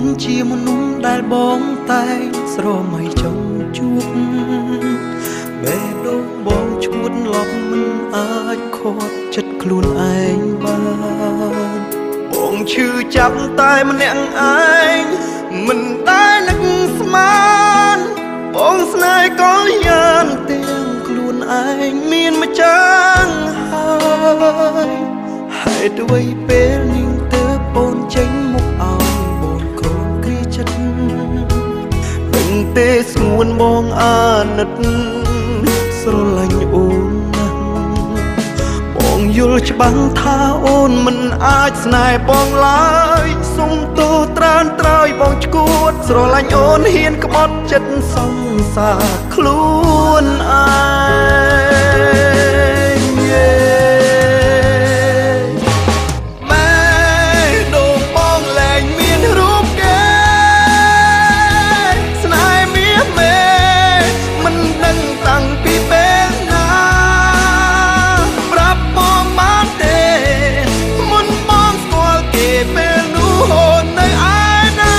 នជាមនុស្សដែលបងតែស្រមៃចង់ជួបបេះដូងបងឈួតឡប់មិនអាចខាត់ចិត្តខ្លួនឯងបានបងឈឺចាប់តែម្នាក់ឯងមិនដែលនឹកស្មានបងស្នេហ៍ក៏យ៉ាងទាំងខ្លួនឯងមានម្ចាស់ហើយហេតុអ្វីពេលនេះទើបអូនចេញមុខឲ្យបងក្រងគ្រាចិត្តដឹងទេស្ងួនបងអាណិតស្រឡាញ់អូនណាស់បងយល់ច្បាស់ថាអូនមិនអាចស្នេហ៍បងឡើយសុំទោសត្រានត្រើយបងឈួតស្រឡាញ់អូនហ៊ានក្បត់ចិត្តសង្សារខ្លួនឯងម៉ែដូងបងលែងមានរូបគេស្នេហ៍មាសមេមិនដឹងតាំងពីពេលណាប្រាប់បងបានទេមុនបងស្គាល់គេពេលនោះអូននៅឯណា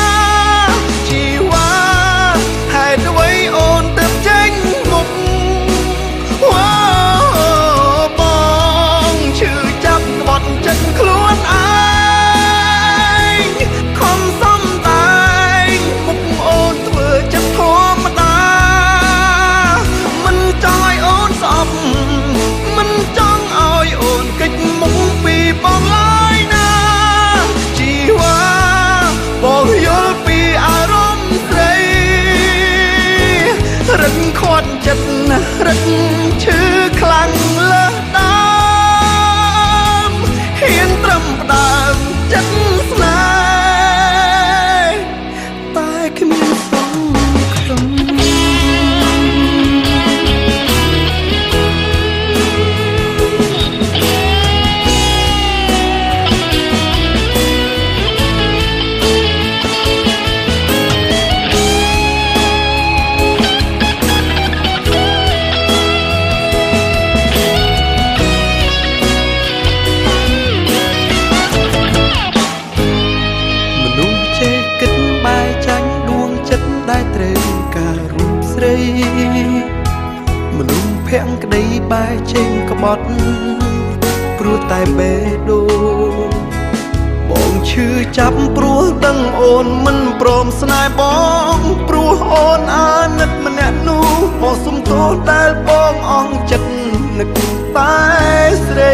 ជីវ៉ាហេតុអ្វីអូនទើបចេញមុខវ៉ាបងឈឺចាប់ក្បត់ចិត្តខ្លួនឯងខំសំដែងមុខអូនធ្វើចិត្តធម្មតាមិនចង់ឲ្យអូនស្អប់មិនចង់ឲ្យអូនកិច្ចមុខពីបងឡើយណាជីវ៉ាបងយល់ពីអារម្មណ៍ស្រីរឹងខាត់ចិត្តណាស់រឹងឈឺខ្លាំងលើសដើមហ៊ានត្រឹមផ្ដើមចិត្តស្នេហ៍តែគ្មានសង្ឃឹម មនុស្សចេះគិតបែរចាញ់ដួងចិត្តដែលត្រូវការរូបស្រីមនុស្សភក្តីបែរចេញក្បត់ព្រោះតែបេះដូងបងឈឺចាប់ព្រោះដឹងអូនមិនព្រមស្នេហ៍បងព្រោះអូនអាណិតម្នាក់នោះបងសុំទោសដែលបងអងចិត្តនឹកតែស្រី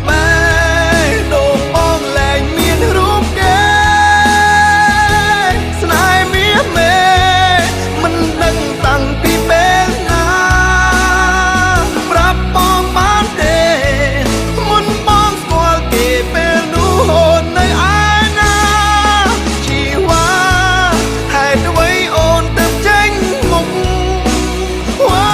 ម៉ែដូងបងលែងមានរូបគេស្នេហ៍មាសមេមិនដឹងតាំងពីពេលណាប្រាប់បងបានទេមុនបងស្គាល់គេពេលនោះអូននៅឯណាជីវ៉ាហេតុអ្វីអូនទើបចេញមុខវ៉ា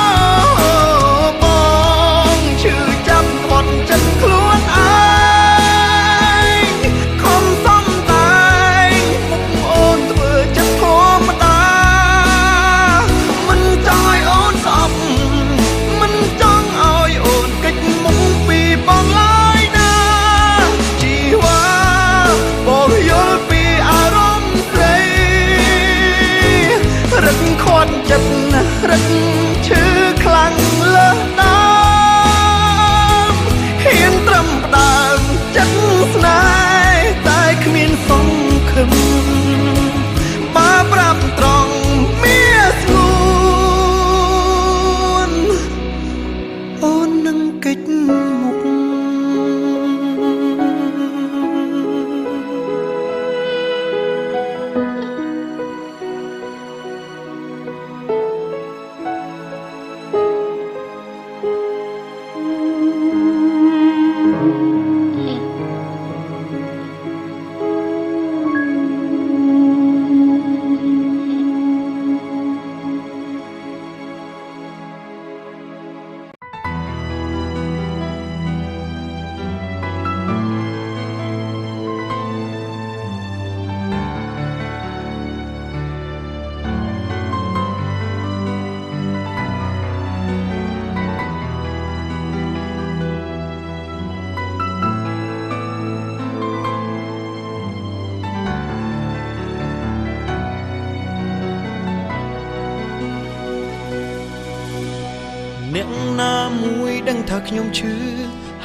មួយដឹងថាខ្ញុំឈឺ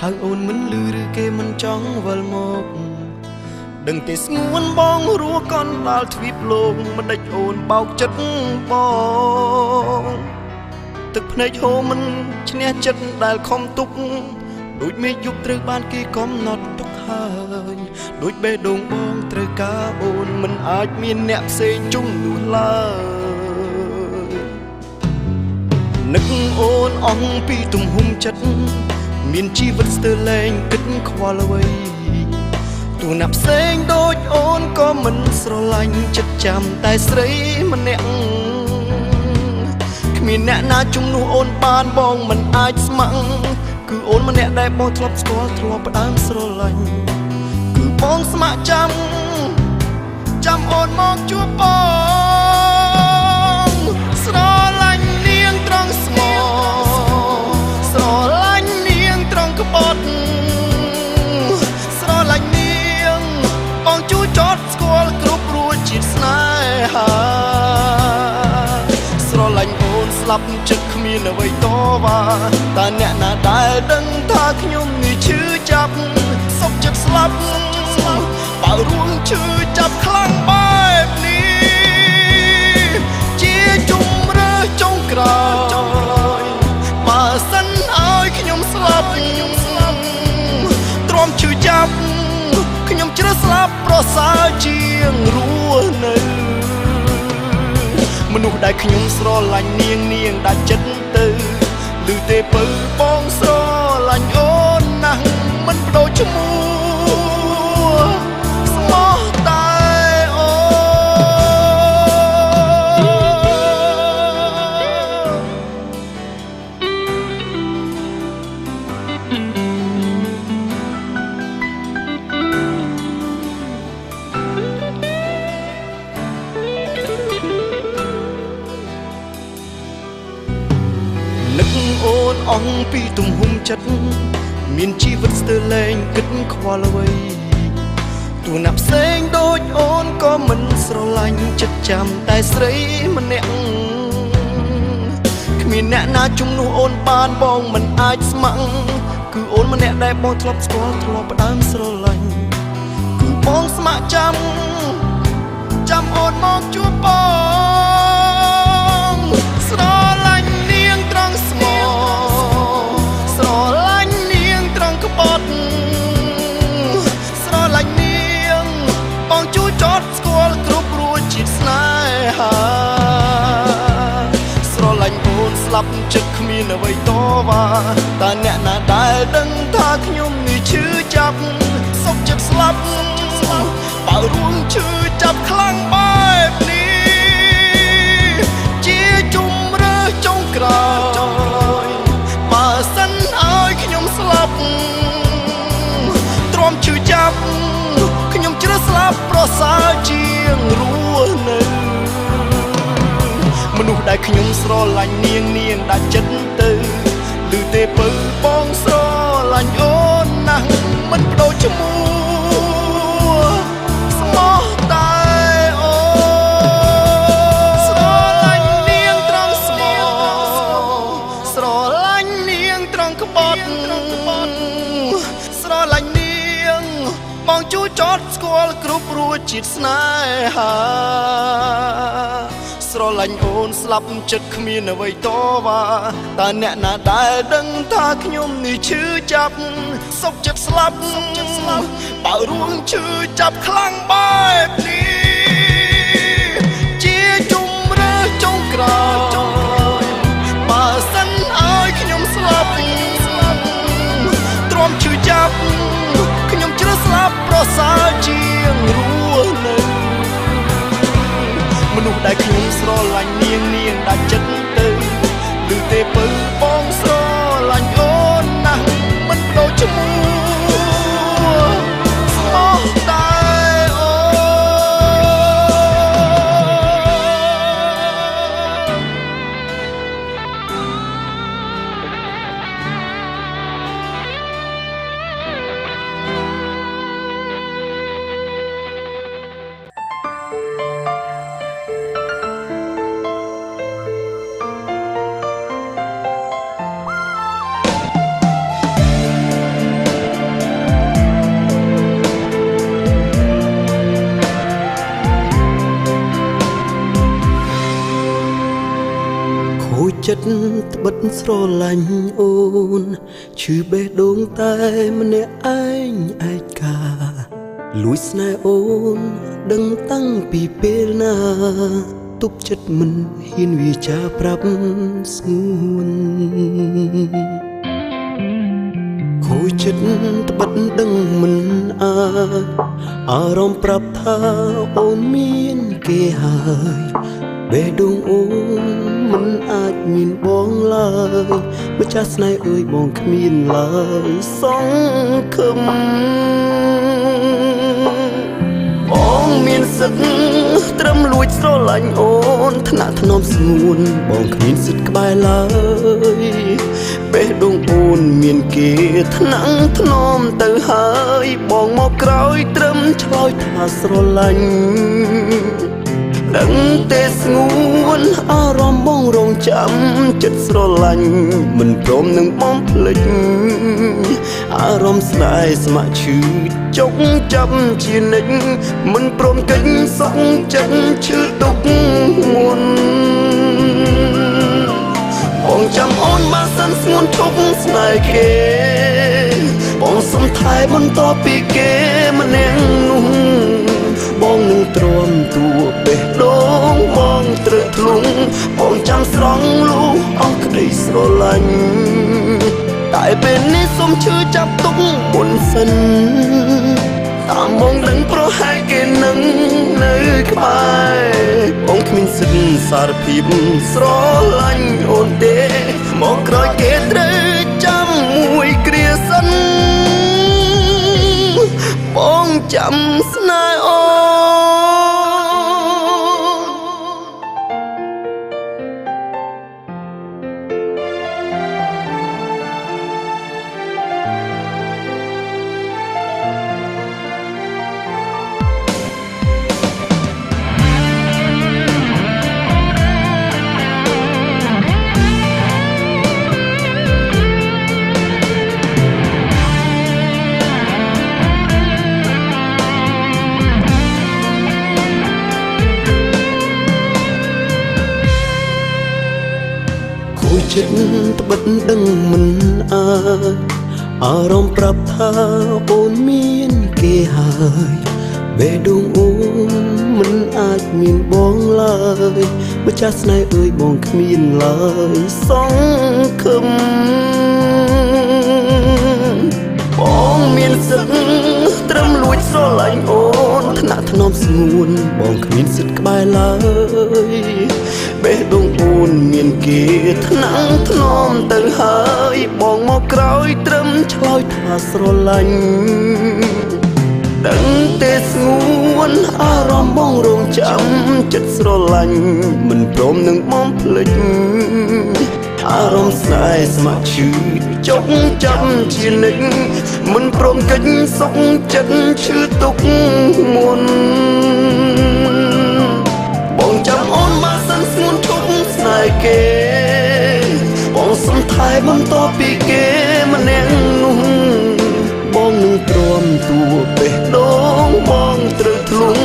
ហៅអូនមិនលឺឬគេមិនចង់វិលមកដឹងទេស្ងួនបងរស់កណ្ដាលទ្វីបលោកមិនដេចអូនបោកចិត្តបងទឹកភ្នែកហូរមិនឈ្នះចិត្តដែលខំទុកដូចមេឃយប់ត្រូវបានគេកំណត់ទុកហើយដូចបេះដូងបងត្រូវការអូនមិនអាចមានអ្នកផ្សេងជំនួសឡើយនឹកអូនអស់ពីទំហំចិត្តមានជីវិតស្ទើរលែងគិតខ្វល់អ្វីទូណាផ្សេងដូចអូនក៏មិនស្រឡាញ់ចិត្តចាំតែស្រីម្នាក់គ្មានអ្នកណាជំនួសអូនបានបងមិនអាចស្ម័គ្រគឺអូនម្នាក់ដែលបងធ្លាប់ស្គាល់ធ្លាប់ផ្ដើមស្រឡាញ់គឺបងស្ម័គ្រចាំចាំអូនមកជួបបងស្រឡាញ់នាងត្រង់ស្មោស្រឡាញ់នាងត្រង់ក្បត់ស្រឡាញ់នាងបងជួចតស្គាល់គ្រប់រសជាតិស្នេហាស្រឡាញ់អូនស្លាប់ចិត្តគ្មានអ្វីតវ៉ាតើអ្នកណាដែលដឹងថាខ្ញុំនេះឈឺចាប់សុខចិត្តស្លាប់បើរួងឈឺចាប់ខ្លាំងបែបនេះជាជំរឿចុងក្រោយបើសិនឲ្យខ្ញុំស្លាប់ទ្រាំឈឺចាប់ខ្ញុំជ្រើសស្លាប់ប្រសើរជាងរស់នៅមនុស្សដែលខ្ញុំស្រឡាញ់នាងនាងដាក់ចិត្តទៅឮទេពៅបងស្រឡាញ់អូនណាស់មិនបដូរឈ្មោះស្មោះតែអូននឹកអូនអស់ពីទំហំចិត្តមានជីវិតស្ទើរលែងគិតខ្វល់អ្វីទូណាផ្សេងដូចអូនក៏មិនស្រឡាញ់ចិត្តចាំតែស្រីម្នាក់គ្មានអ្នកណាជំនួសអូនបានបងមិនអាចស្ម័គ្រគឺអូនម្នាក់ដែលបងធ្លាប់ស្គាល់ធ្លាប់ផ្ដើមស្រឡាញ់គឺបងស្ម័គ្រចាំចាំអូនមកជួបបងស្រឡាញ់នាងត្រង់ស្មោស្រឡាញ់នាងត្រង់ក្បត់ស្រឡាញ់នាងបងជួយចតស្គាល់គ្រប់រសជាតិស្នេហាស្រឡាញ់អូនស្លាប់ចិត្តគ្មានអ្វីតវ៉ាតើអ្នកណាដែលដឹងថាខ្ញុំនេះឈឺចាប់សុខចិត្តស្លាប់បើរួងឈឺចាប់ខ្លាំងបែបនេះជាជំរឿចុងក្រោយបើសិនឲ្យខ្ញុំស្លាប់ទ្រាំឈឺចាប់ខ្ញុំជ្រើសស្លាប់ប្រសើរជាងរស់នៅមនុស្សដែលខ្ញុំស្រឡាញ់នាងនាងដាក់ចិត្តទៅឮទេពៅបងស្រឡាញ់អូនណាស់មិនបដូរឈ្មោះស្មោះតែអូស្រឡាញ់នាងត្រង់ស្មោស្រឡាញ់នាងត្រង់ក្បត់ស្រឡាញ់នាងបងជួយចតស្គាល់គ្រប់រសជាតិស្នេហាស្រឡាញ់អូនស្លាប់ចិត្តគ្មានអ្វីតវ៉ាតើអ្នកណាដែលដឹងថាខ្ញុំនេះឈឺចាប់សុខចិត្តស្លាប់បើរួងឈឺចាប់ខ្លាំងបែបនេះជាជំរឿចុងក្រោយបើសិនឲ្យខ្ញុំស្លាប់ទ្រាំឈឺចាប់ខ្ញុំជ្រើសស្លាប់ប្រសើរជាងរស់នៅមនុស្សដែលខ្ញុំស្រឡាញ់នាងនាងដាក់ចិត្តទៅឮទេពៅបងស្រឡាញ់អូនណាស់មិនបដូរឈ្មោះស្មោះតែអូន ចិត្តត្បិតស្រឡាញ់អូនឈឺបេះដូងតែម្នាក់ឯងឯកាលួចស្នេហ៍អូនដឹងតាំងពីពេលណាទុកចិត្តមិនហ៊ានវាចាប្រាប់ស្ងួនខូចចិត្តត្បិតដឹងមិនអាចអារម្មណ៍ប្រាប់ថាអូនមានគេហើយបេះដូងអូនមិនអាចមានបងឡើយម្ចាស់ស្នេហ៍អើយបងគ្មានឡើយសង្ឃឹមបងមានសិទ្ធិត្រឹមលួចស្រឡាញ់អូនថ្នាក់ថ្នមស្ងួនបងគ្មានសិទ្ធិក្បែរឡើយបេះដូងអូនមានគេថ្នាក់ថ្នមទៅហើយបងមកក្រោយត្រឹមឆ្លើយថាស្រឡាញ់ដឹងទេស្ងួនអារម្មណ៍បងរងចាំចិត្តស្រឡាញ់មិនព្រមនឹងបំភ្លេចអារម្មណ៍ស្នេហ៍ស្ម័គ្រឈឺចុកចាប់ជានិច្ចមិនព្រមកិច្ចសុខចិត្តឈឺទុកមុនបងចាំអូនបានសិនស្ងួនឈប់ស្នេហ៍គេបងសុំថែបន្តពីគេម្នាក់នោះបងនឹងទ្រាំតួបេះដូងបងត្រូវធ្លុងបងចាំស្រង់លុះអស់ក្តីស្រឡាញ់តែពេលនេះសុំឈឺចាប់ទុកមុនសិនតាមបងដឹងប្រហែលគេនឹងនៅក្បែរបងគ្មានសិទ្ធិសារភាពស្រឡាញ់អូនទេមកក្រោយគេត្រូវចាំមួយគ្រាសិនបងចាំស្នេហ៍អូនចិត្តត្បិតដឹងមិនអាចអារម្មណ៍ប្រាប់ថាអូនមានគេហើយបេះដូងអូនមិនអាចមានបងឡើយម្ចាស់ស្នេហ៍អើយបងគ្មានឡើយសង្ឃឹមបងមានសិទ្ធិត្រឹមលួចស្រឡាញ់អូនថ្នាក់ថ្នមស្ងួនបងគ្មានសិទ្ធិក្បែរឡើយបេះដូងអូនមានគេថ្នាក់ថ្នមទៅហើយបងមកក្រោយត្រឹមឆ្លើយថាស្រឡាញ់ដឹងទេស្ងួនអារម្មណ៍បងរងចាំចិត្តស្រឡាញ់មិនព្រមនឹងបំភ្លេចអារម្មណ៍ស្នេហ៍ស្ម័គ្រឈឺចុកចាប់ជានិច្ចមិនព្រមកិច្ចសុខចិត្តឈឺទុកមុនបងចាំអូនបានសិនស្ងួនឈប់ស្នេហ៍គេបងសុំថែបន្តពីគេម្នាក់នោះបងនឹងទ្រាំតួបេះដូងបងត្រូវធ្លុង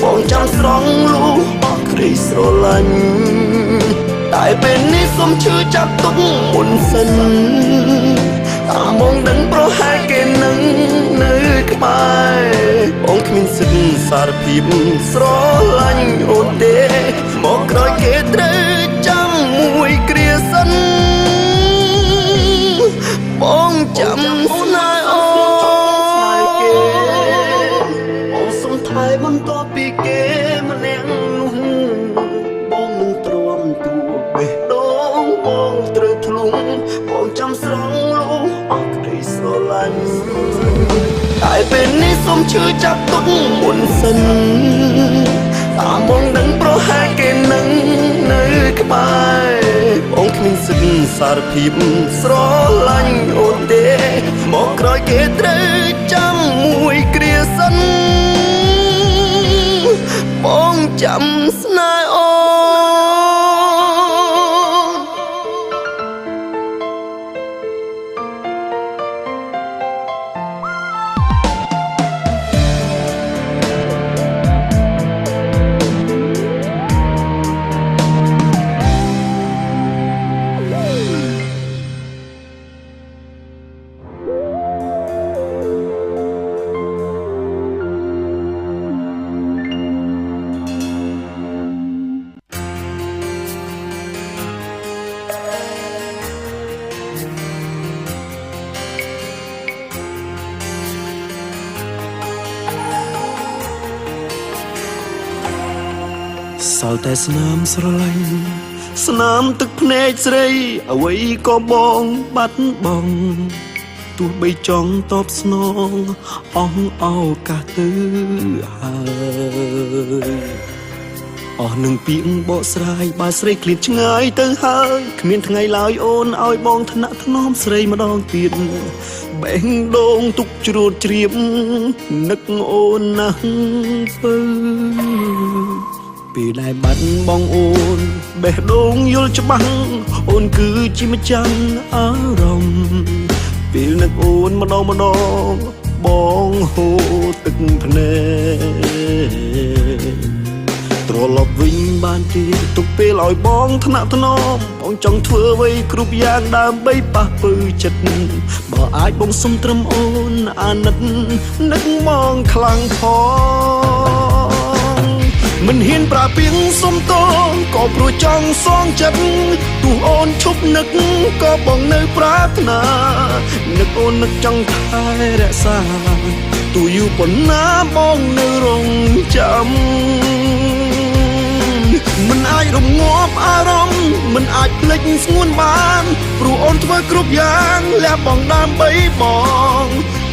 បងចាំស្រង់លុះអស់ក្តីស្រឡាញ់តែពេលនេះសុំឈឺចាប់ទុកមុនសិនតាមបងដឹងប្រហែលគេនឹងនៅក្បែរបងគ្មានសិទ្ធិសារភាពស្រឡាញ់អូនទេមកក្រោយគេត្រូវចាំមួយគ្រាសិនបងចាំស្នេហ៍អូនបងសុំថែបន្តពីគេម្នាក់នោះបងនឹងទ្រាំតួបេះដូងបងត្រូវធ្លុងបងចាំស្រង់លុះអស់ក្តីស្រឡាញ់តែពេលនេះសុំឈឺចាប់ទុកមុនសិនតាមបងដឹងប្រហែលគេនឹងនៅក្បែរបងគ្មានសិទ្ធិសារភាពស្រឡាញ់អូនទេមកក្រោយគេត្រូវចាំមួយគ្រាសិនបងចាំស្នេហ៍អូន សល់តែស្នាមស្រឡាញ់ស្នាមទឹកភ្នែកស្រីអ្វីក៏បងបាត់បង់ទោះបីចង់តបស្នងអស់ឱកាសទៅហើយអស់នឹងពីងបកស្រាយបើស្រីឃ្លាតឆ្ងាយទៅហើយគ្មានថ្ងៃឡើយអូនឲ្យបងថ្នាក់ថ្នមស្រីម្ដងទៀតបេះដូងទុកជ្រួតជ្រាបនឹកអូនណាស់ពើពេលដែលបាត់បងអូនបេះដូងយល់ច្បាស់អូនគឺជាម្ចាំងអារម្មណ៍ពេលនឹកអូនម្ដងម្ដងបងហូរទឹកភ្នែកត្រឡប់វិញបានទេទុកពេលឲ្យបងថ្នាក់ថ្នមបងចង់ធ្វើអ្វីគ្រប់យ៉ាងដើម្បីប៉ះពើចិត្តបើអាចបងសុំត្រឹមអូនអាណិតនឹកមកខ្លាំងផងមិនហ៊ានប្រាពីងសុំតងក៏ព្រោះចង់សងចិត្តទោះអូនឈប់នឹកក៏បងនៅប្រាថ្នានឹកអូននឹកចង់ថែរក្សាទោះយូរប៉ុណ្ណាបងនៅរងចាំមិនអាចរងាប់អារម្មណ៍មិនអាចភ្លេចស្ងួនបានព្រោះអូនធ្វើគ្រប់យ៉ាងលះបង់ដើម្បីបង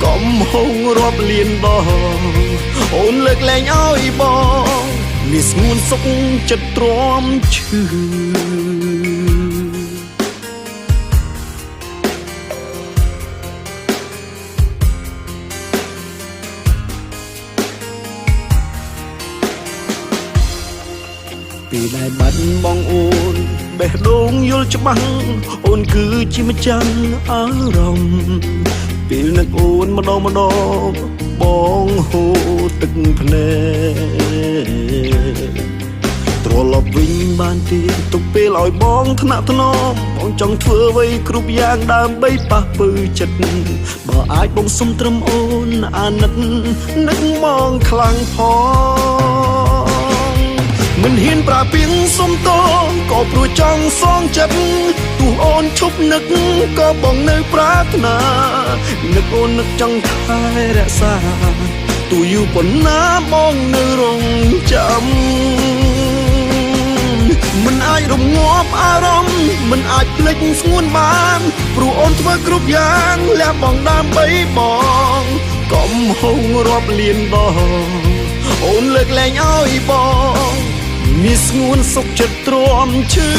កុំហងរាប់លានដងអូនលើកលែងឲ្យបងមានស្ងួនសុខចិត្តទ្រាំឈឺពេលដែលបាត់បងអូនបេះដូងយល់ច្បាស់អូនគឺជាម្ចាំងអារម្មណ៍ពេលនឹកអូនម្ដងម្ដងបងហូរទឹកភ្នែកត្រឡប់វិញបានទេទុកពេលឲ្យបងថ្នាក់ថ្នមបងចង់ធ្វើអ្វីគ្រប់យ៉ាងដើម្បីប៉ះពើចិត្តបើអាចបងសុំត្រឹមអូនអាណិតនឹកមកខ្លាំងផងមិនហ៊ានប្រាពីងសុំតងក៏ព្រោះចង់សងចិត្តទោះអូនឈប់នឹកក៏បងនៅប្រាថ្នានឹកអូននឹកចង់ថែរក្សាទោះយូរប៉ុណ្ណាបងនៅរងចាំមិនអាចរងាប់អារម្មណ៍មិនអាចភ្លេចស្ងួនបានព្រោះអូនធ្វើគ្រប់យ៉ាងលះបង់ដើម្បីបងកុំហងរាប់លានដងអូនលើកលែងឲ្យបងមានស្ងួនសុខចិត្តទ្រាំឈឺ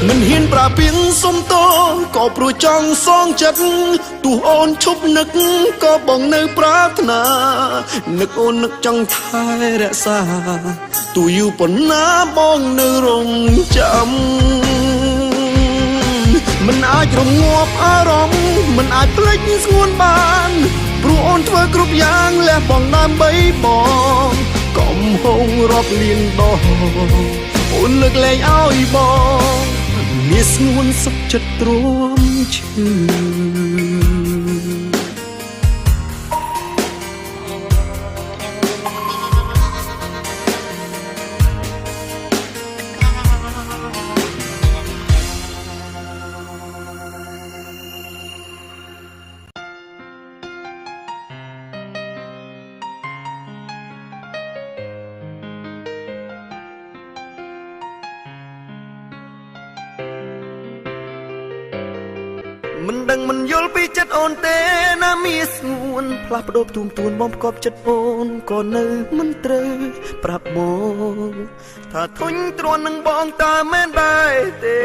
មិនហ៊ានប្រាពីងសុំតងក៏ព្រោះចង់សងចិត្តទោះអូនឈប់នឹកក៏បងនៅប្រាថ្នានឹកអូននឹកចង់ថែរក្សាទោះយូរប៉ុណ្ណាបងនៅរងចាំមិនអាចរងាប់អារម្មណ៍មិនអាចភ្លេចស្ងួនបានព្រោះអូនធ្វើគ្រប់យ៉ាងលះបង់ដើម្បីបងកុំហងរាប់លានដងអូនលើកលែងឲ្យបងមានស្ងួនសុខចិត្តទ្រាំឈឺមិនដឹងមិនយល់ពីចិត្តអូនទេណាមានស្ងួនផ្លាស់ប្ដូរផ្ទួមទួនបងផ្គប់ចិត្តអូនក៏នៅមិនត្រូវប្រាប់បងថាធុញទ្រាន់នឹងបងតើមែនដែរទេ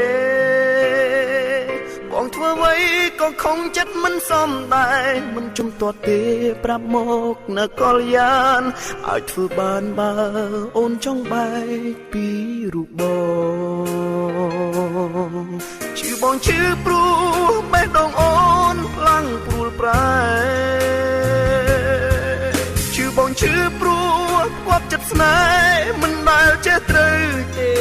បងធ្វើអ្វីក៏ខំចិត្តមិនសមដែរមិនជំទាស់ទេប្រាប់មកនៅកល្យានឲ្យធ្វើបានបើអូនចង់បែកពីរូបបងឈឺបងឈឺព្រោះបេះដូងអូនផ្លាំងព្រួលប្រែឈឺបងឈឺព្រោះគប់ចិត្តស្នេហ៍មិនដែលចេះត្រូវទេ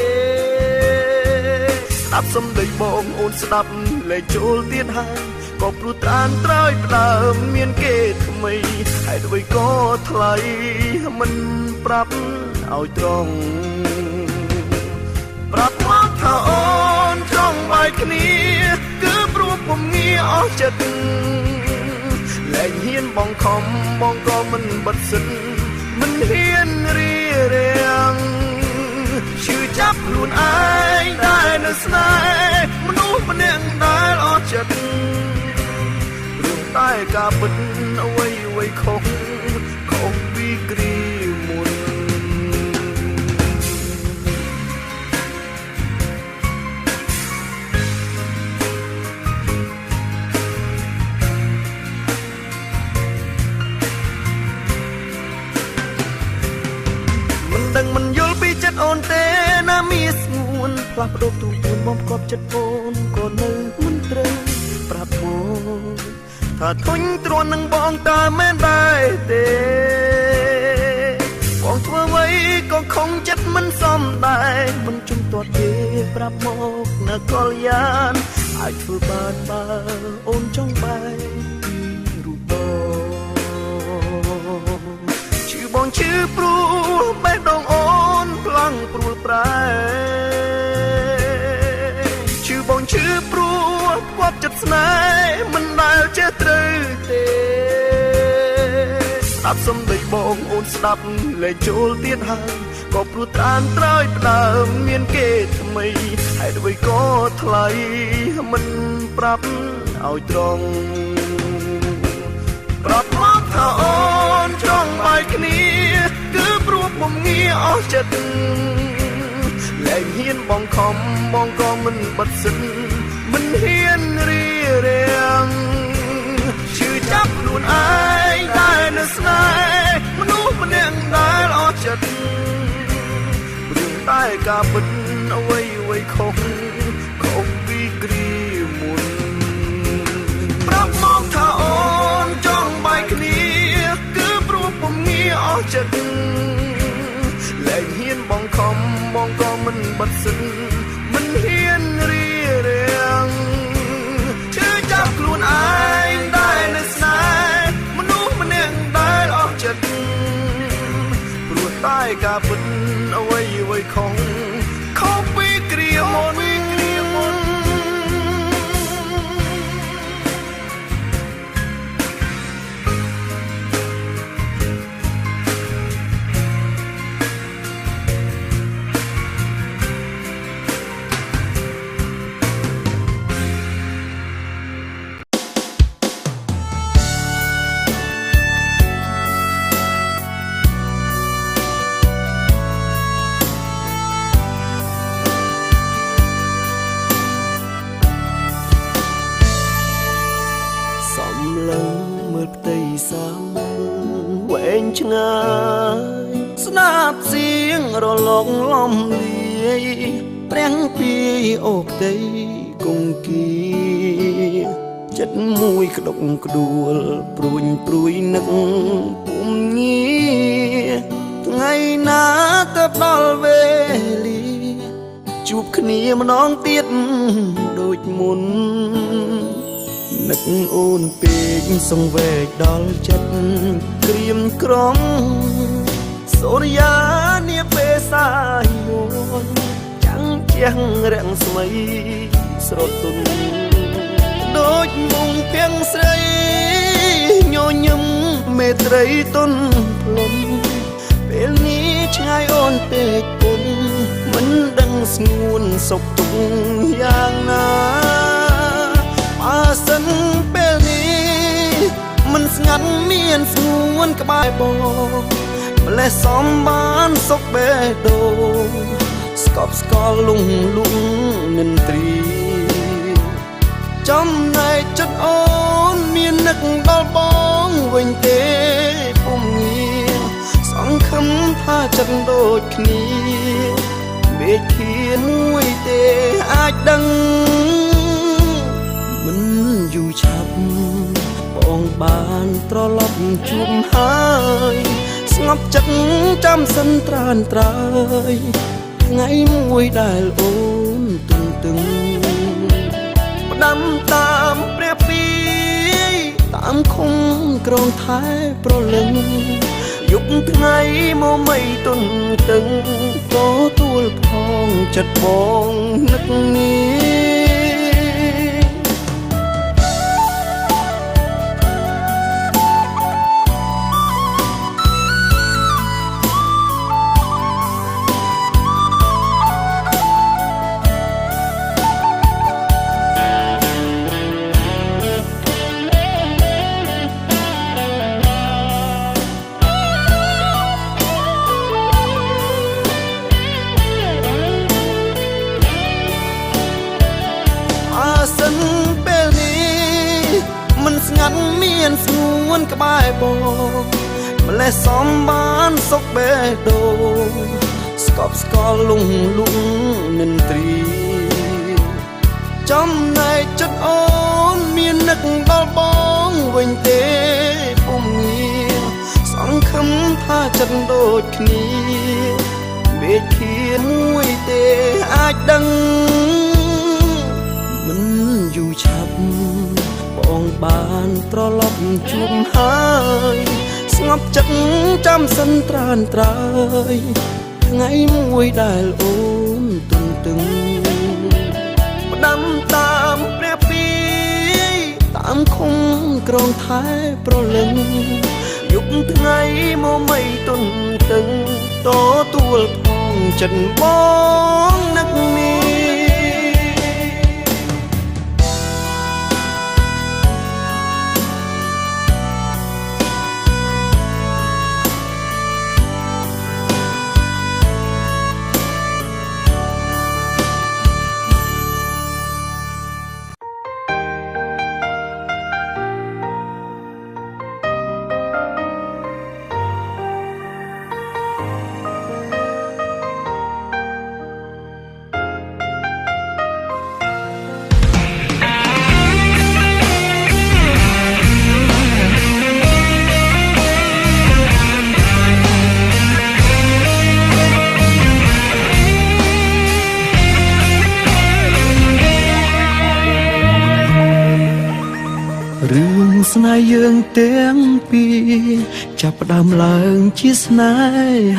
ស្ដាប់សំដីបងអូនស្ដាប់លែងចូលទៀតហើយក៏ព្រោះត្រានត្រើយផ្ដើមមានគេថ្មីហេតុអ្វីក៏ថ្លៃមិនប្រាប់ឲ្យត្រង់ប្រាប់មកថាអូនចង់បែកគ្នាគឺព្រោះពុំងារអស់ចិត្តលែងហ៊ានបងខំបងក៏មិនបិទសិនមិនហ៊ានរៀ ខ្លួនឯងដែលនៅស្នេហ៍មនុស្សម្នាក់ដែលអស់ចិត្តព្រោះតែការពិតអ្វីអ្វីខុសខុសពីគ្រាមុនមិនដឹងមិនយល់ពីចិត្តអូនទេណាមានស្ងួនផ្លាស់ប្ដូរទូទួនបំកប់ចិត្តអូនក៏នៅមិនត្រូវប្រាប់មកថាធុញទ្រាន់នឹងបងតើមែនដែរទេបងធ្វើអ្វីក៏ខំចិត្តមិនសមដែរមិនជុំទាត់ទេប្រាប់មកនៅកល្យានអាចធ្វើបានបើអូនចង់បែកពីរូបបងឈឺបងឈឺព្រោះបេះដូងអូនប្លង់ព្រួលប្រែឈឺបងឈឺព្រោះគាត់ចិត្តស្នេហ៍មិនដែលចេះត្រូវទេស្ដាប់សំដីបងអូនស្ដាប់លែងចូលទៀតហើយក៏ព្រោះត្រានត្រើយផ្ដើមមានគេថ្មីហេតុអ្វីក៏ថ្លៃមិនប្រាប់ឲ្យត្រង់ប្រាប់មកថាអូនចង់បែកគ្នាគឺព្រោះពុំងារអស់ចិត្តលែងហ៊ានបងខំបងក៏មិនបិទសិនមិនហ៊ានរារាំងឈឺចាប់ខ្លួនឯងដែលនៅស្នេហ៍មនុស្សម្នាក់ដែលអស់ចិត្តព្រោះតែការពិតអ្វីអ្វីខុសខុសពីគ្រាមុនប្រាប់មកថាអូនចង់បែកគ្នាគឺព្រោះពុំងារអស់ចិត្តលែងហ៊ានបងខំបងក៏មិនបិទសិនមិនហ៊ានរារាំងឈឺចាប់ខ្លួនឯងដែលនៅស្នេហ៍មនុស្សម្នាក់ដែលអស់ចិត្តព្រោះតែការពិតអ្វីអ្វីខុសខុសពីគ្រាមុនឆ្ងាយស្នាប់សៀងរលកលំលាយព្រះពីអូផ្ទៃគង្គាចិត្តមួយក្តុកក្តួលព្រួញព្រួយនឹកពុំងារថ្ងៃណាទៅដល់វេលាជួបគ្នាម្ដងទៀតដូចមុននឹកអូនពេកសង្វេគដល់ចិត្តក្រៀមក្រំសូរិយានាពេលសាយយចាំងជាងរាំងស្មីស្រទន់ដូចមុងទាំងស្រីញញឹមមេត្រីទុនផ្លុំពេលនេះឆ្ងាយអូនពេកពុនមិនដឹងស្ងួនសុខទុក្ខយ៉ាងណាបើសិនពេលនេះមិនស្ងាត់មានស្ងួនក្បែរបងម្លេះសំបានសុខបេះដូងស្កប់ស្កល់លងលងនិន្ទ្រីចំណែកចិត្តអូនមាននឹកដល់បងវិញទេពុំងារសង្ឃឹមថាចិត្តដូចគ្នាមេឃាមួយទេអាចដឹងមិនយូរឆាប់បងបានត្រឡប់ជួបហើយស្ងប់ចិត្តចាំសិនត្រានត្រើយថ្ងៃមួយដែលអូនទន្ទឹងផ្ដាំតាមព្រះពីតាមឃុំក្រងថែប្រលឹងយប់ថ្ងៃមកមិនទន្ទឹងក៏ទួលផងចិត្តបងនឹកនេះ មិនក្បែរបងម្លេះសំបានសុខបេះដូងស្កប់ស្កល់លងលួងនិន្ទ្រីចំណែកចិត្តអូនមាននឹកដល់បងវិញទេពុំងារសង្ឃឹមថាចិត្តដូចគ្នាមេឃាមួយទេអាចដឹងមិនយូរឆាប់បងបានត្រឡប់ជួបហើយស្ងប់ចិត្តចាំសិនត្រានត្រើយថ្ងៃមួយដែលអូនទន្ទឹងផ្ដាំតាមព្រះពីតាមឃុំក្រងថែប្រលឹងយប់ថ្ងៃមកមិនទន្ទឹងតទួលផងចិត្តបងនឹកនេះរឿងស្នេហ៍យើងទាំងពីរចាប់ផ្ដើមឡើងជាស្នេ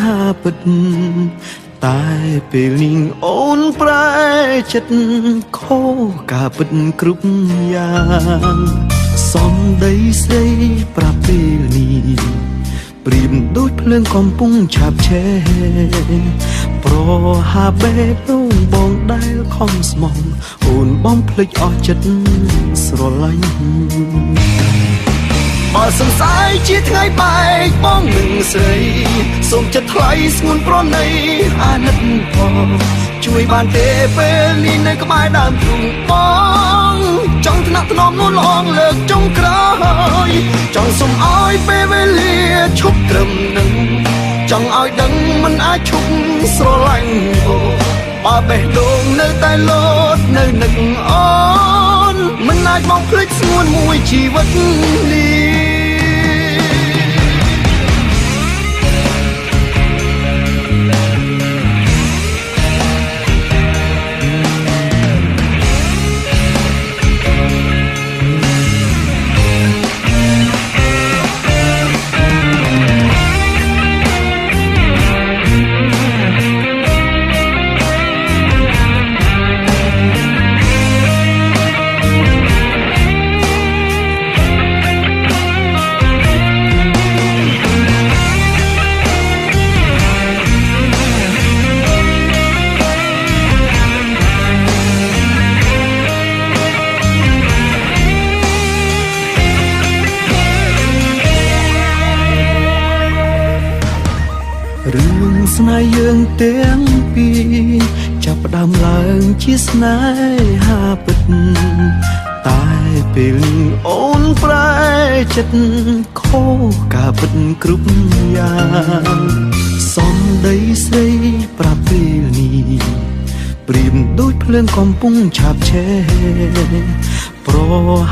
ហាពិតតែពេលនេះអូនប្រែចិត្តខុសការពិតគ្រប់យ៉ាងសំដីស្រីប្រាប់ពេលនេះព្រៀបដូចភ្លើងកំពុងឆាបឆេះប្រហាបេះដូងបងដែលខំស្មងអូនបងភ្លេចអស់ចិត្តស្រឡាញ់បើសង្ស័យជាថ្ងៃបែកបងនឹងស្រីសូមចិត្តថ្លៃស្ងួនប្រណីអាណិតផងជួយបានទេពេលនេះនៅក្បែរដើមទ្រូងបងចង់ថ្នាក់ថ្នមនួនលងលើកចុងក្រោយចង់សុំឲ្យពេលវេលាឈប់ត្រឹមនឹងចង់ឲ្យដឹងមិនអាចឈប់ស្រឡាញ់អូបើបេះដូងនៅតែលោតនៅនឹកអូនមិនអាចបងភ្លេចស្ងួនមួយជីវិតនេះរឿងស្នេហ៍យើងទាំងពីរចាប់ផ្ដើមឡើងជាស្នេហាពិតតែពេលនេះអូនប្រែចិត្តខុសការពិតគ្រប់យ៉ាងសំដីស្រីប្រាប់ពេលនេះព្រៀបដូចភ្លើងកំពុងឆាបឆេះប្រ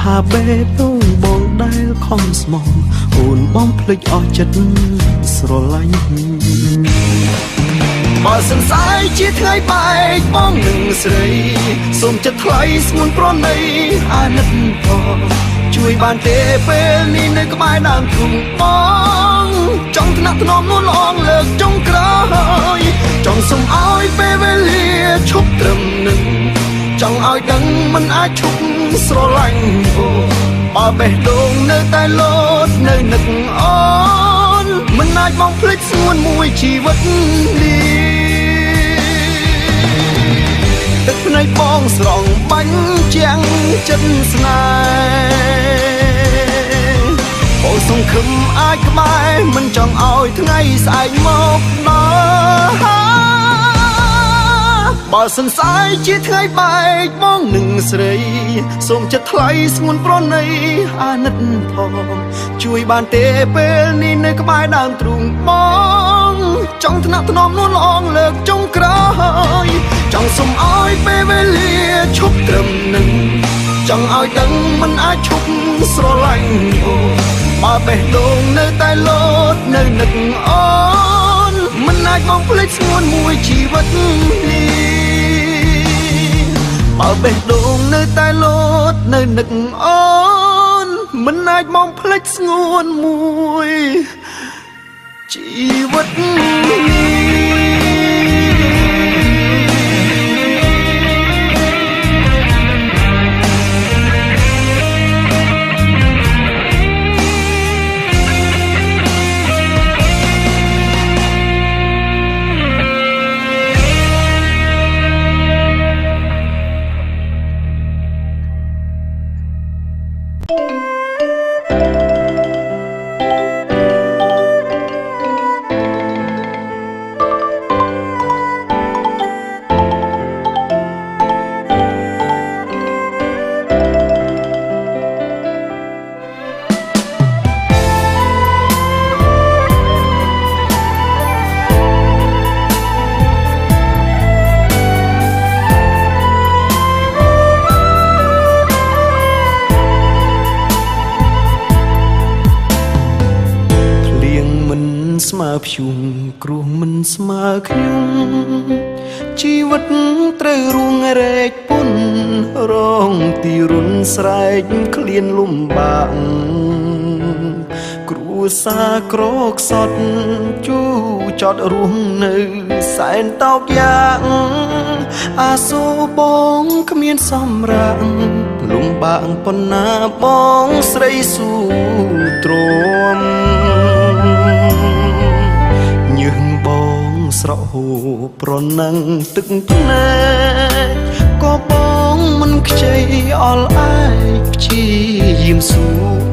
ហាបេះដូងបងដែលខំស្មងអូនបងភ្លេចអស់ចិត្តស្រឡាញ់បើសង្ស័យជាថ្ងៃបែកបងនឹងស្រីសូមចិត្តថ្លៃស្ងួនប្រណីអាណិតផងជួយបានទេពេលនេះនៅក្បែរដើមទ្រូងបងចង់ថ្នាក់ថ្នមនួនលងលើកចុងក្រោយចង់សុំឲ្យពេលវេលាឈប់ត្រឹមនឹងចង់ឲ្យដឹងមិនអាចឈប់ស្រឡាញ់អូបើបេះដូងនៅតែលោតនៅនឹកអូនមិនអាចបងភ្លេចស្ងួនមួយជីវិតនេះទឹកភ្នែកបងស្រង់បាញ់ជាងចិត្តស្នេហ៍បងសង្ឃឹមអាចក្បែរមិនចង់ឲ្យថ្ងៃស្អែកមកដល់ បើសិនស្អែកជាថ្ងៃបែកបងនឹងស្រីសូមចិត្តថ្លៃស្ងួនប្រណីអាណិតផងជួយបានទេពេលនេះនៅក្បែរដើមទ្រូងបងចង់ថ្នាក់ថ្នមនួនល្អងលើកចុងក្រោយចង់សុំឲ្យពេលវេលាឈប់ត្រឹមនឹងចង់ឲ្យដឹងមិនអាចឈប់ស្រឡាញ់អូបើបេះដូងនៅតែលោតនៅនឹកអូនមិនអាចមកភ្លេចស្ងួនមួយជីវិតនេះបើបេះដូងនៅតែលោតនៅនឹកអូនមិនអាចមកភ្លេចស្ងួនមួយជីវិតនេះស្មើព្យុងគ្រោះមិនស្មើខ្ញុំជីវិតត្រូវរួងរែកពុនរងទីរុនស្រែកឃ្លានលំបាកគ្រួសារក្រខ្សត់ជូចតរួមនៅសែនតោកយ៉ាងអាសូរបងគ្មានសម្រាកលំបាកប៉ុណ្ណាបងស្រីស៊ូទ្រាំញើសបងស្រក់ហូរប្រណឹងទឹកភ្នែកក៏បងមិនខ្ចីអល់ឯកព្យាយាមស៊ូ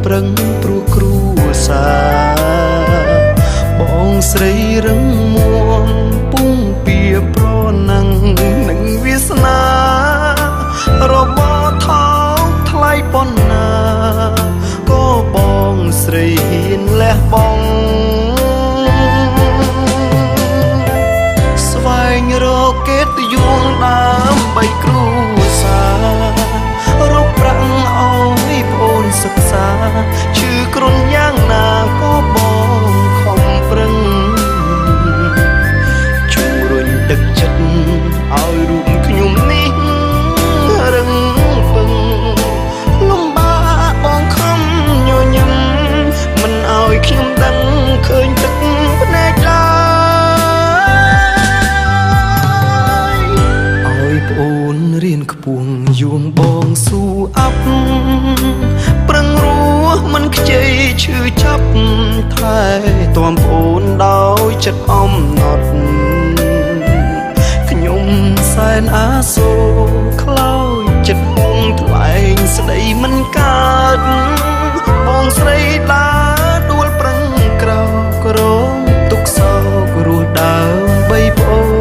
ប្រឹងព្រោះគ្រួសារបងស្រីរឹងមាំពុងពៀប្រណឹងនឹងវាសនារបរថោកថ្លៃប៉ុណ្ណាក៏បងស្រីហ៊ានលះបង់ស្វែងរកកិត្តិយសដើម្បីគ្រួសាររកប្រាក់ឲ្យប្អូនសិក្សាឈឺគ្រុនយ៉ាងណាក៏បងខំប្រឹងជំរុញទឹកចិត្តឲ្យរូបខ្ញុំនេះរឹងពឹងលំបាកបងខំញញឹមមិនឲ្យខ្ញុំដឹងឃើញទឹកភ្នែកឡើយឲ្យប្អូនរៀនខ្ពស់យួងបងស៊ូអាប់ប្រឹងរស់មិនខ្ចីឈឺចាប់ថែទាំប្អូនដោយចិត្តអំណត់ខ្ញុំសែនអាសូរខ្លោចចិត្តហងថ្លែងស្ដីមិនកើតបងស្រីដើរដួលប្រឹងក្រោក្រងទុកសោករស់ដើម្បីប្អូន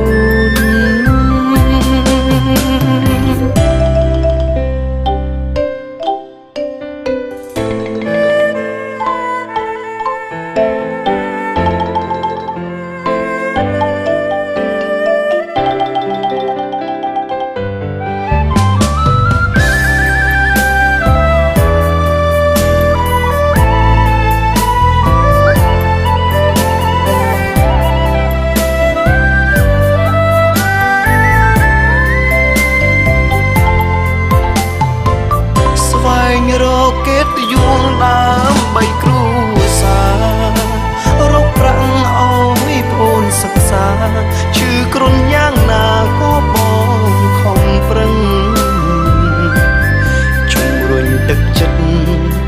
រកកិត្តិយសដើម្បីគ្រួសាររកប្រាក់ឲ្យប្អូនសិក្សាឈឺគ្រុនយ៉ាងណាក៏បងខំប្រឹងជំរុញទឹកចិត្ត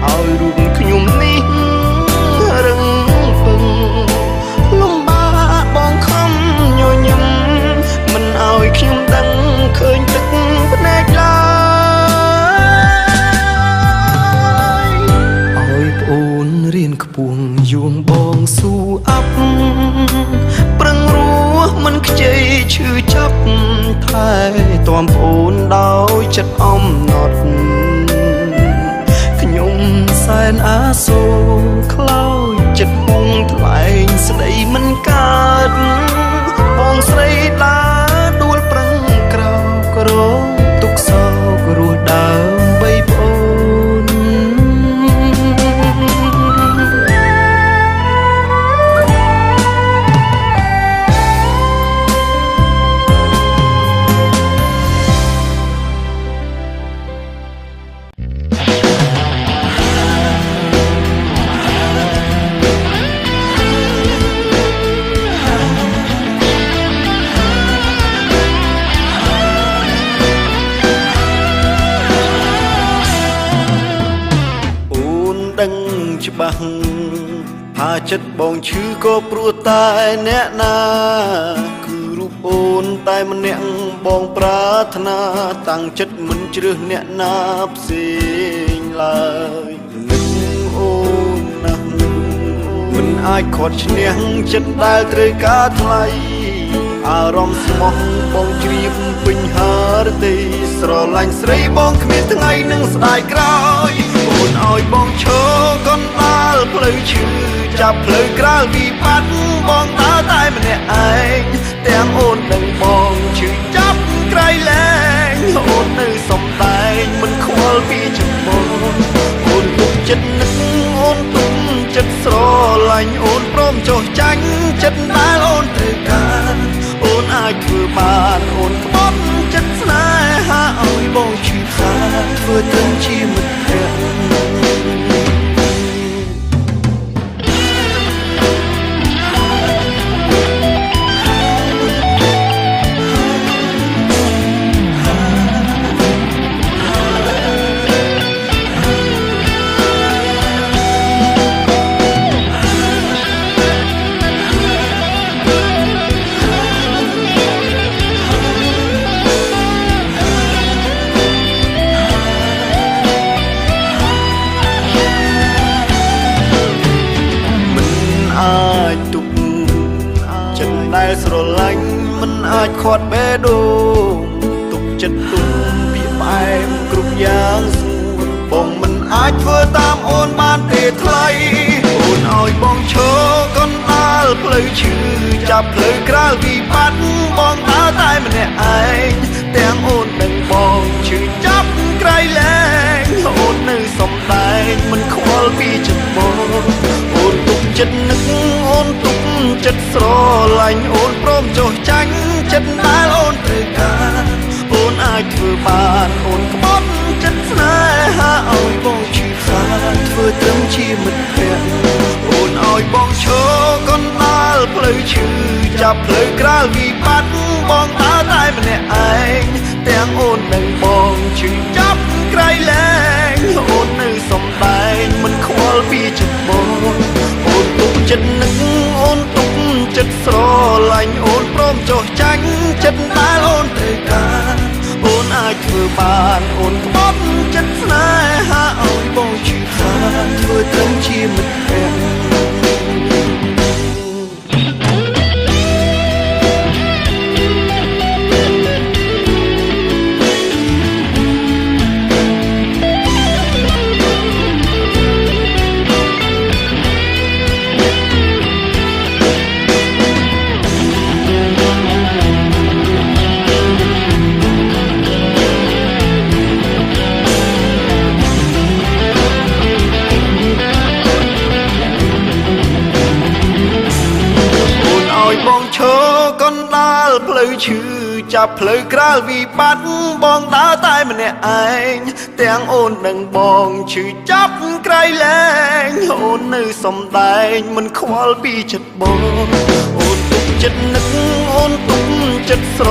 ឲ្យរូបខ្ញុំនេះរឹងពឹងលំបាកបងខំញញឹមមិនឲ្យខ្ញុំដឹងឃើញទឹកភ្នែកឡើយឲ្យប្អូនរៀនខ្ពស់យួងបងស៊ូអាប់ប្រឹងរស់ មិនខ្ចីឈឺចាប់ថែទាំប្អូនដោយចិត្តអំណត់ខ្ញុំសែនអាសូរខ្លោចចិត្តហងថ្លែងស្ដីមិនកើតបងស្រីដើរដួលប្រឹងក្រោករងទុកសោករស់ដើម្បីប្អូន អូនដឹងច្បាស់ថាចិត្តបងឈឺក៏ព្រោះតែអ្នកណាគឺរូបអូនតែម្នាក់បងប្រាថ្នាតាំងចិត្តមិនជ្រើសអ្នកណាផ្សេងឡើយនឹកអូនណាស់មិនអាចខាត់ឈ្នះចិត្តដែលត្រូវការថ្លៃអារម្មណ៍ស្មោះបងជ្រាបពេញហារតីស្រឡាញ់ស្រីបងគ្មានថ្ងៃនឹងស្ដាយក្រោយអូនឲ្យបងឈរកណ្ដាលផ្លូវឈឺចាប់ផ្លូវក្រាលវិបត្តិបងដើរតែម្នាក់ឯងទាំងអូននិងបងឈឺចាប់ក្រៃលែងអូននៅសំដែងមិនខ្វល់ពីចិត្តបងអូនទុកចិត្តនឹកអូនទុកចិត្តស្រឡាញ់អូនព្រមចុះចាញ់ចិត្តដែលអូនត្រូវការអូនអាចធ្វើបានអូនក្បត់ចិត្តស្នេហាឲ្យបងឈឺផ្សាធ្វើត្រឹមជាមិត្តភក្តិ មិនអាចទុកចិត្តដែលស្រឡាញ់មិនអាចខាត់បេះដូងទុកចិត្តទុំពីផ្អែមគ្រប់យ៉ាងស្ងួនបងមិនអាចធ្វើតាមអូនបានទេថ្លៃអូនឲ្យបងឈរកណ្ដាលផ្លូវឈឺចាប់ផ្លូវក្រាលវិបត្តិបងដើរតែម្នាក់ឯងទាំងអូននិងបងឈឺចាប់ក្រៃលែងអូននៅសំដែងមិនខ្វល់ពីចិត្តបងអូនទុកចិត្តនឹកអូនទុកចិត្តស្រឡាញ់អូនព្រមចុះចាញ់ចិត្តដែលអូនត្រូវការអូនអាចធ្វើបានអូនក្បត់ចិត្តស្នេហាឲ្យបងឈឺផ្សាធ្វើត្រឹមជាមិត្តភក្តិអូនឲ្យបងឈរកណ្ដាលផ្លូវឈឺចាប់ផ្លូវក្រាលវិបត្តិបងដើរតែម្នាក់ឯងទាំងអូននិងបងឈឺចាប់ក្រៃលែងអូននៅសំដែងមិនខ្វល់ពីចិត្តបងអូនទុកចិត្តនឹកអូនទុកចិត្តស្រឡាញ់អូនព្រមចុះចាញ់ចិត្តដែលអូនត្រូវការអូនអាចធ្វើបានអូនក្បត់ចិត្តស្នេហាឲ្យបងឈឺផ្សាធ្វើត្រឹមជាមិត្តភក្តិ អូនឲ្យបងឈរកណ្ដាលផ្លូវឈឺចាប់ផ្លូវក្រាលវិបត្តិបងដើរតែម្នាក់ឯងទាំងអូននិងបងឈឺចាប់ក្រៃលែងអូននៅសំដែងមិនខ្វល់ពីចិត្តបងអូនទុកចិត្តនឹកអូនទុកចិត្តស្រ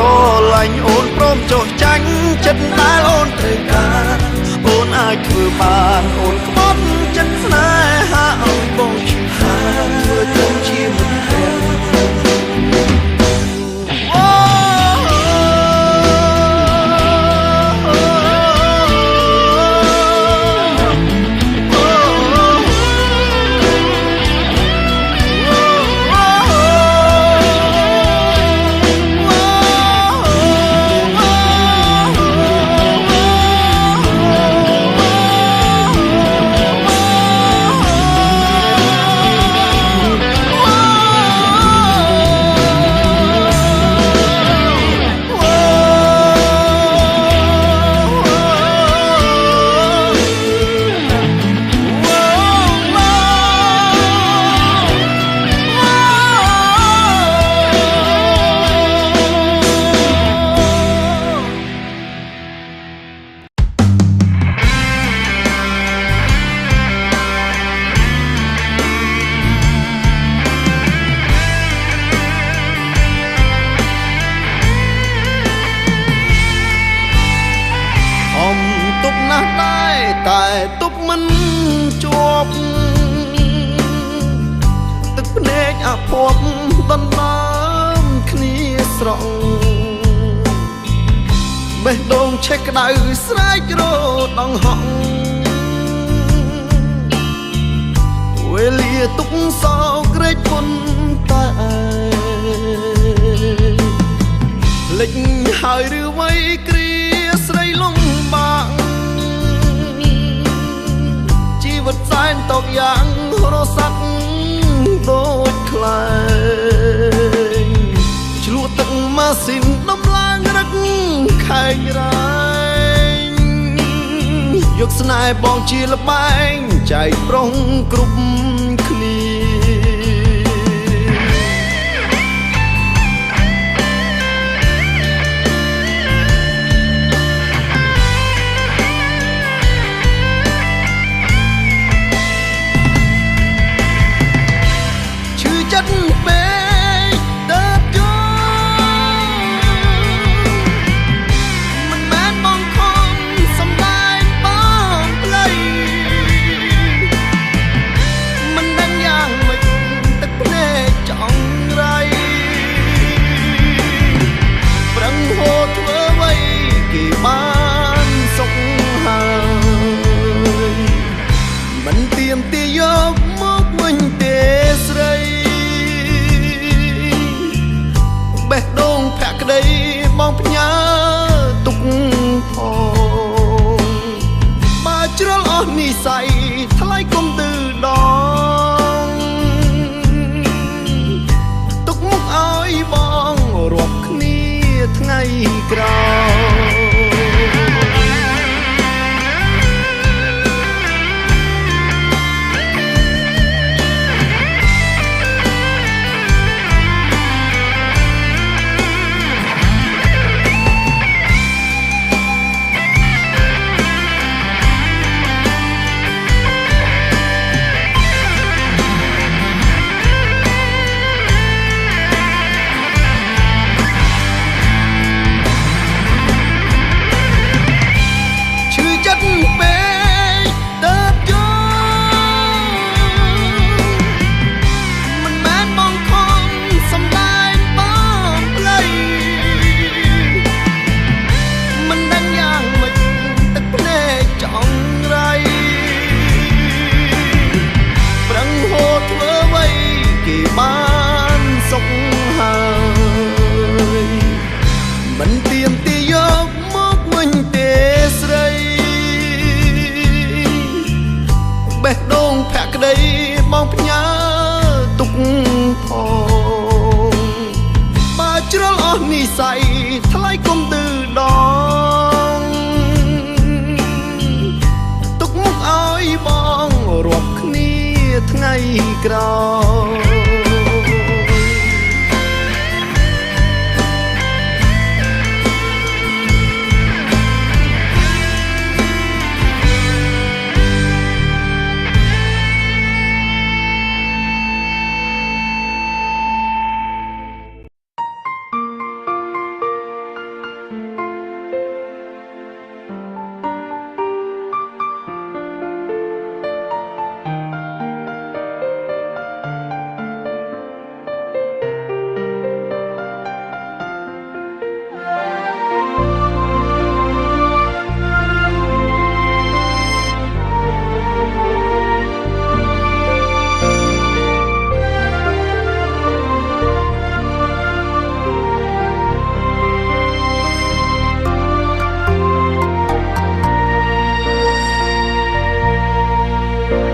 ឡាញ់អូនព្រមចុះចាញ់ចិត្តដែលអូនត្រូវការអូនអាចធ្វើបានអូនក្បត់ចិត្តស្នេហាឲ្យបងឈឺផ្សាធ្វើត្រឹមជាមិត្តភក្តិ Oh ស្រង់បេះដូងឆេះក្តៅស្រែករដងហក់វេលាទុកសោក្រេកពុនតែលិចហើយឬវ័យគ្រាស្រីលំបាកជីវិតសែនតោកយ៉ាងរសាត់ដូចខ្លែងឆ្លក់ទឹកម៉ាស៊ីនដំឡើងរឹកខែងរែងយកស្នេហ៍បងជាលបែងចែកប្រុងគ្រប់គ្នាឈឺចិត្តពេកទៅយល់មិនមែនបងខំសំដែងបងផ្លៃមិនដឹងយ៉ាងម៉េចទឹកភ្នែកចង់រៃប្រឹងហូរធ្វើអ្វីគេបានសុខហើយមិនទៀមទីយកមកវិញទេស្រីបេះដូងភក្តីបងផ្ញើទុកផងបើជ្រុលអស់និស័យថ្លៃគុំទឺដងទុកមុខឲ្យបងរាប់គ្នាថ្ងៃក្រោយឈឺចិត្តពេកទៅយល់មិនមែនបងខំសំដែងបងផ្លៃមិនដឹងយ៉ាងម៉េចទឹកភ្នែកចង់រៃប្រឹងហូរធ្វើអ្វីគេបានសុខហើយមិនទៀមទីយកមកវិញទេស្រីបេះដូងភក្តីបងផ្ញើទុកផងបើជ្រុលអស់និស័យថ្លៃគុំទឺដងទុកមុខឲ្យបងរាប់គ្នាថ្ងៃក្រោយ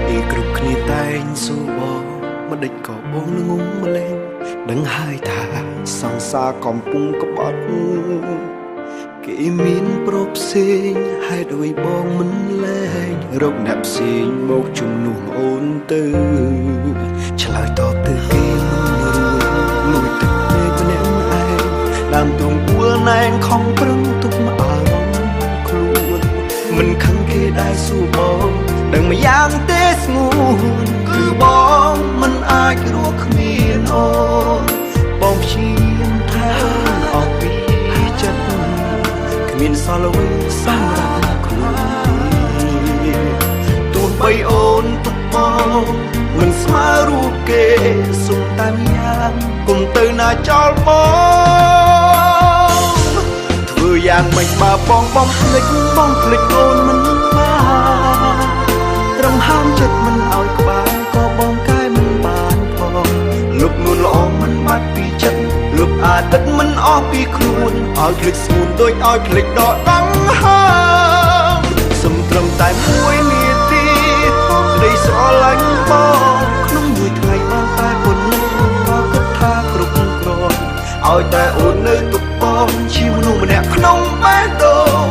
អីគ្រប់គ្នាតែងសួរបងមិនដេចក៏បងងងម្លេះដឹងហើយថាសង្សារកំពុងក្បត់គេមានប្រុសផ្សេងហេតុអ្វីបងមិនលែងរកអ្នកផ្សេងមកជំនួសអូនទៅឆ្លើយតបទៅគេមិនរួចលួចទឹកភ្នែកម្នាក់ឯងដើមទ្រូងពួលណែនខំប្រឹងទុកអារម្មណ៍ខ្លួនមិនខឹងគេដែរសួរបងដឹងម្យ៉ាងទេស្ងួនគឺបងមិនអាចរស់គ្មានអូនបងព្យាយាមថែអូនអស់ពីចិត្តគ្មានសល់អ្វីសម្រាប់ខ្លួនទេទោះបីអូនទុកបងមិនស្មើរូបគេសុំតែម្យ៉ាងគុំទៅណាចោលបង យ៉ាងម៉េចបើបងបំភ្លេចបងភ្លេចអូនមិនបានត្រឹមហាមចិត្តមិនឲ្យក្បែរក៏បងកែមិនបានផងលុបនួនល្អមិនបាត់ពីចិត្តលុបអាទិត្យមិនអស់ពីខ្លួនឲ្យភ្លេចស្ងួនដូចឲ្យភ្លេចដកដង្ហើមសុំត្រឹមតែមួយនាទីក្តីស្រឡាញ់បងក្នុងមួយថ្ងៃបានតែប៉ុណ្ណឹងក៏គិតថាគ្រប់គ្រាន់ឲ្យតែអូននៅទុកបងជាមនុស្សម្នាក់ក្នុងបេះដូង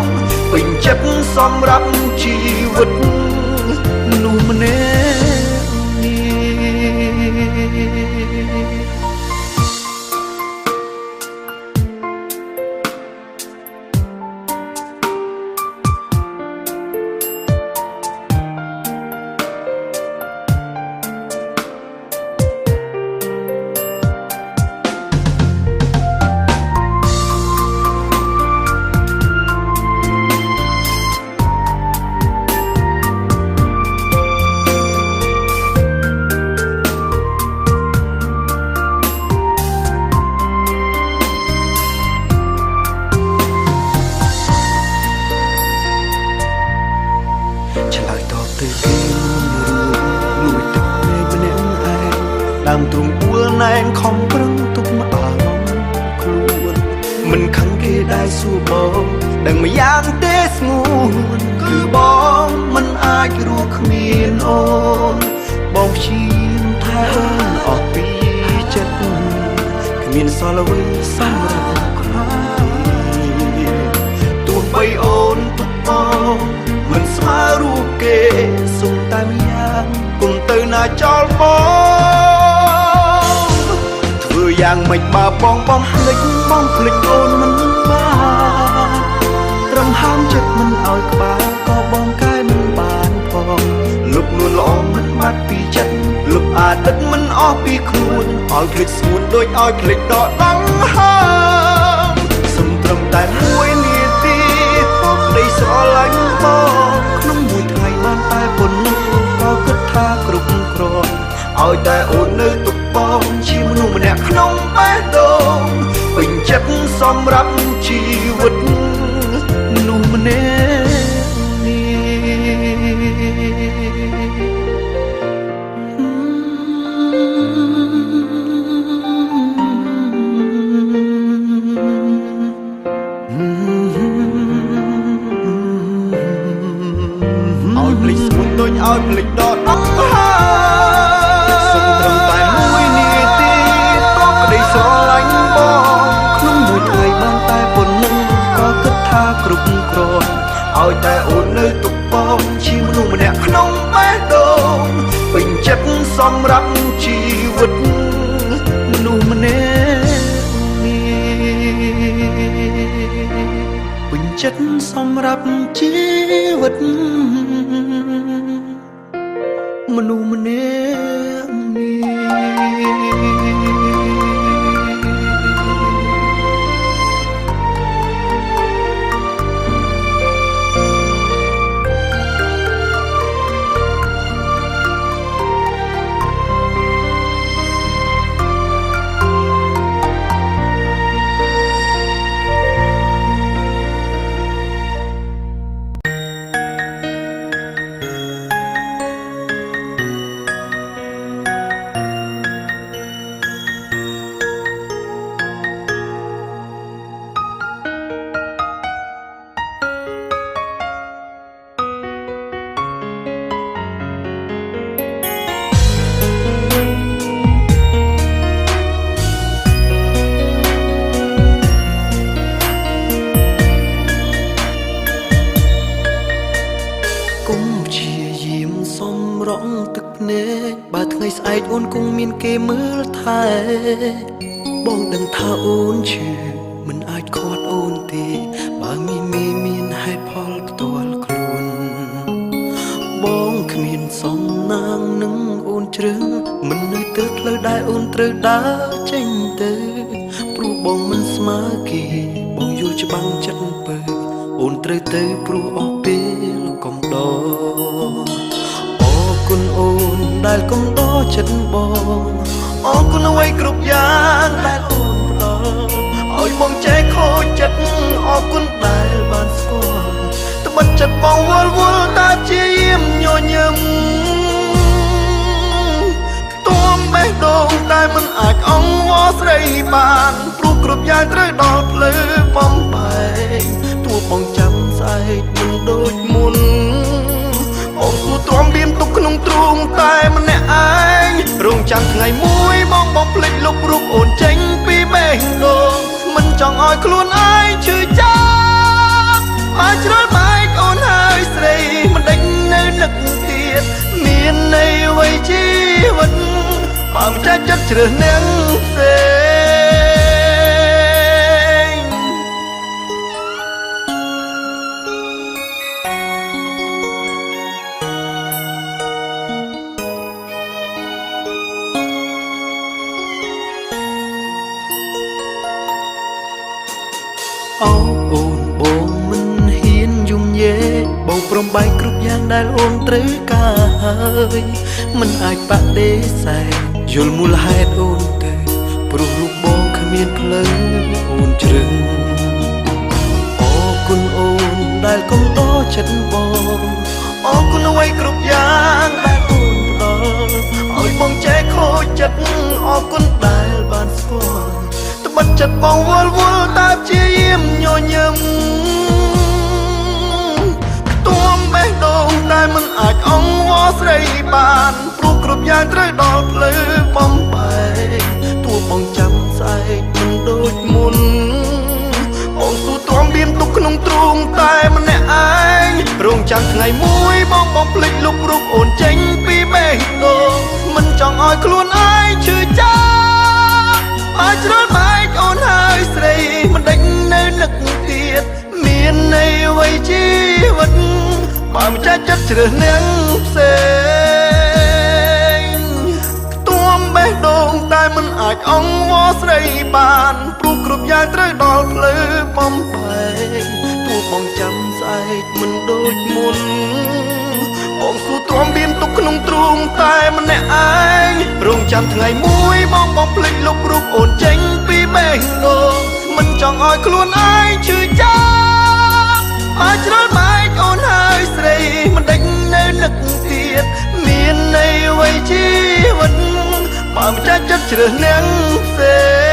ពេញចិត្តសម្រាប់ជីវិតមនុស្សម្នាក់នេះឆ្លើយតបទៅគេរួចលួចទឹកភ្នែកម្នាក់ឯងដើមទ្រូងអួលណែនខំប្រឹងទប់អារម្មណ៍ខ្លួនមិនខឹងគេដែរសួរបងដឹងម្យ៉ាងទេស្ងួនគឺបងមិនអាចរស់គ្មានអូនបងព្យាយាមថែអូនអស់ពីចិត្តគ្មានសល់អ្វីសម្រាប់ខ្លួនទោះបីអូនទុកបងមិនស្មើរូបគេសុំតែម្យ៉ាងគុំទៅណាចោលបងធ្វើយ៉ាងម៉េចបើបងបំភ្លេចបងភ្លេចអូនមិនបានត្រឹមហាមចិត្តមិនឲ្យក្បែរក៏បងកែមិនបានផងលុបនួនល្អមិនបាត់ពីចិត្តលុបអាទិត្យមិនអស់ពីខ្លួនឲ្យភ្លេចស្ងួនដូចឲ្យភ្លេចដកដង្ហើមសុំត្រឹមតែមួយនាទីក្តីស្រឡាញ់បងក្នុងមួយថ្ងៃបានតែប៉ុណ្ណឹងក៏គិតថាគ្រប់គ្រាន់ឲ្យតែអូននៅទុកបងជាមនុស្សម្នាក់ក្នុងបេះដូងពេញចិត្តសម្រាប់ជីវិតមនុស្សម្នាក់នេះឲ្យភ្លេចស្ងួនដូចឲ្យភ្លេចដកដង្ហើមសុំត្រឹមតែមួយនាទីតបក្តីស្រឡាញ់បងក្នុងមួយថ្ងៃបានតែប៉ុណ្ណឹងក៏គិតថាគ្រប់គ្រាន់ឲ្យតែអូននៅទុកបងជាមនុស្សម្នាក់ក្នុងបេះដូងពេញចិត្តសម្រាប់ជីវិតមនុស្សម្នាក់នេះពេញចិត្តសម្រាប់ជីវិតមនុស្សម្នាក់នេះគុំព្យាយាមសំរងទឹកភ្នែកបើថ្ងៃស្អែកអូនគង់មានគេមើលថែបងដឹងថាអូនឈឺមិនអាចខាត់អូនទេបើមានមេមានហេតុផលផ្ទាល់ខ្លួនបងគ្មានសំណាងនឹងអូនជ្រើមិននៅទៅផ្លូវដែលអូនត្រូវដើរចេញទៅព្រោះបងមិនស្មើគេបងយល់ច្បាស់ចិត្តពើអូនត្រូវទៅព្រោះអស់ពេលកំដរអរគុណអូនដែលកំដរចិត្តបងអរគុណអ្វីគ្រប់យ៉ាងដែលអូនផ្ដល់ ឲ្យបងចេះខូចចិត្តអរគុណដែលបានស្គាល់ត្បិតចិត្តបងវល់វល់តែជាយាមញញឹមទួមបេះដូងតែមិនអាចអង្វរស្រីបានព្រោះគ្រប់យ៉ាងត្រូវដល់ផ្លូវបំបែកទោះបងចាំស្អែកមិនដូចមុនបងគួរទ្រាំបៀមទុកក្នុងទ្រូងតែម្នាក់ឯងរងចាំថ្ងៃមួយបងបងភ្លេចលុបរូបអូនចេញពីបេះដូងមិនចង់ឲ្យខ្លួនឯងឈឺចាប់បើជ្រុលបែកអូនហើយស្រីមិនដេញនៅនឹកទៀតមានន័យអ្វីជីវិតបើមិនចាស់ចិត្តជ្រើសនាងផ្សេងអោអូនបងមិនហ៊ានយំយេបងព្រមបែកគ្រប់យ៉ាងដែលអូនត្រូវការហើយមិនអាចបដិសេធយល់មូលហេតុអូនទេព្រោះរូបបងគ្មានផ្លូវអូនជ្រឹងអរគុណអូនដែលកុំដចិត្តបងអរគុណអ្វីគ្រប់យ៉ាងដែលអូនផ្ដល់ឲ្យបងចេះខូចចិត្តអរគុណដែលបានស្គាល់ត្បិតចិត្តបងវល់វល់តែជាយាមញញឹមទួមបេះដូងតែមិនអាចអង្វរស្រីបានព្រោះគ្រប់យ៉ាងត្រូវដល់ផ្លូវបំបែកទោះបងចាំស្អែកមិនដូចមុនបងស៊ូទ្រាំបៀមទុកក្នុងទ្រូងតែម្នាក់ឯងរងចាំថ្ងៃមួយបងបងភ្លេចលុបរូបអូនចេញពីបេះដូងមិនចង់ឲ្យខ្លួនឯងឈឺចាប់បើជ្រុលបែកអូនហើយស្រីមិនដេញនៅនឹកទៀតមានន័យអ្វីជីវិតបើមិនចាស់ចិត្តជ្រើសនាងផ្សេងទួមបេះដូងតែមិនអាចអង្វរស្រីបានព្រោះគ្រប់យ៉ាងត្រូវដល់ផ្លូវបំបែកទោះបងចាំស្អែកមិនដូចមុនបងស៊ូទ្រាំបៀមទុកក្នុងទ្រូងតែម្នាក់ឯងរងចាំថ្ងៃមួយបងបងភ្លេចលុបរូបអូនចេញពីបេះដូងមិនចង់ឲ្យខ្លួនឯងឈឺចាប់បើជ្រុលបែកអូនហើយស្រីមិនដេញនៅនឹកទៀតមានន័យអ្វីជីវិតបើមិនចាស់ចិត្តជ្រើសនាងផ្សេង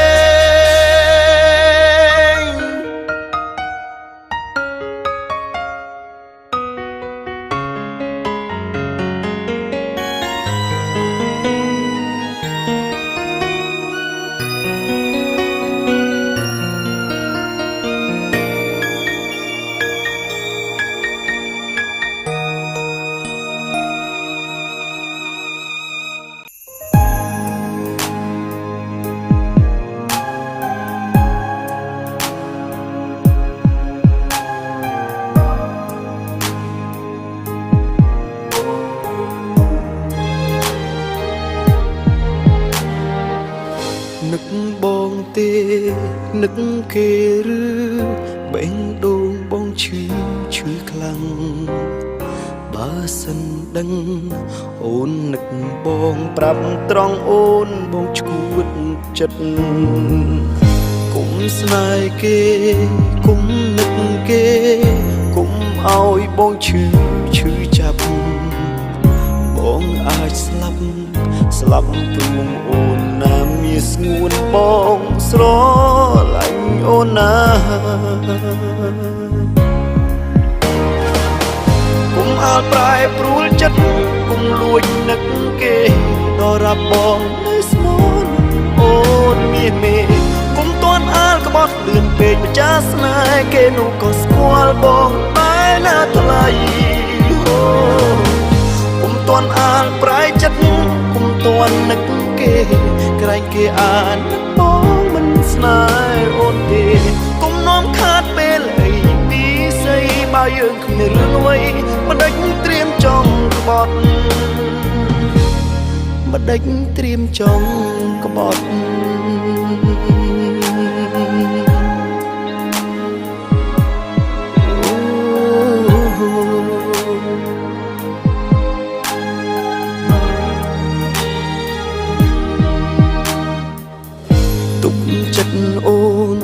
នឹកបងទេនឹកគេឬបេះដូងបងឈឺឈឺខ្លាំងបើសិនដឹងអូននឹកបងប្រាប់ត្រង់អូនបងឈួតចិត្តគុំស្នេហ៍គេគុំនឹកគេគុំឲ្យបងឈឺឈឺចាប់បងអាចស្លាប់ស្លាប់ព្រមអូនណាមានស្ងួនបងស្រឡាញ់អូនណាគុំអាលប្រែប្រួលចិត្តគុំលួចនឹកគេដល់រាប់បងនៅស្មូនអូនមាសមេគុំទាន់អាលក្បត់លឿនពេកម្ចាស់ស្នេហ៍គេនោះក៏ស្គាល់បងតែណាថ្លៃអូគុំទាន់អាលប្រែចិត្តគុំទាន់នឹកគេក្រែងគេអាននឹកបងមិនស្នេហ៍អូនទេគុំនាំខាតពេលអីពីស័យបើយើងគ្មានរឿងអ្វីមិនដេចត្រៀមចង់ក្បត់មិនដេចត្រៀមចង់ក្បត់ទុកចិត្តអូន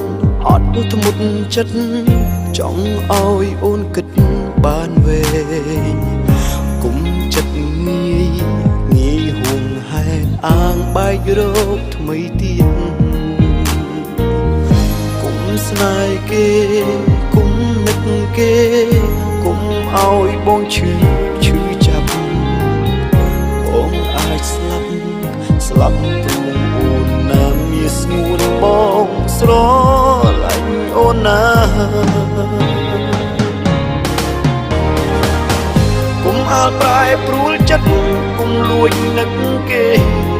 ធ្មត់ចិត្តចង់ឲ្យអូនគិតបានវែងគុំចិត្តងាយងាយហួងហេតុអាងបែករោគថ្មីទៀតគុំស្នេហ៍គេគុំនឹកគេគុំឲ្យបងឈឺឈឺចាប់បងអាចស្លាប់ស្លាប់ព្រោះអូនណាមានស្ងួនបងស្រឡាញ់អូនណាគុំអាលប្រែប្រួលចិត្តគុំលួចនឹកគេ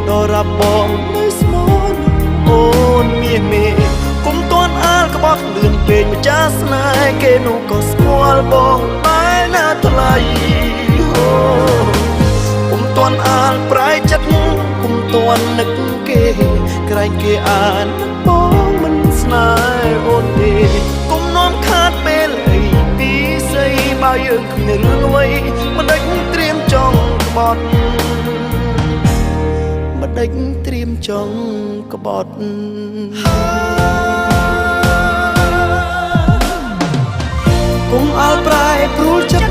ដល់រាប់បងនៅស្មនអូនមានមេគុំតន់អាលក្បត់លឿនពេកម្ចាស់ស្នេហ៍គេនោះក៏ស្គាល់បងតែណាថ្លៃអូគុំតន់អាលប្រែចិត្តគុំតន់នឹកគេក្រែងគេអានបងមិនស្នេហ៍អូនទេគុំនាំខាតពេលអីពីស្អីបើយើងគ្មានរឿងអ្វីមិនដេចត្រៀមចង់ក្បត់មិនដេចត្រៀមចង់ក្បត់គុំអាលប្រែប្រួលចិត្ត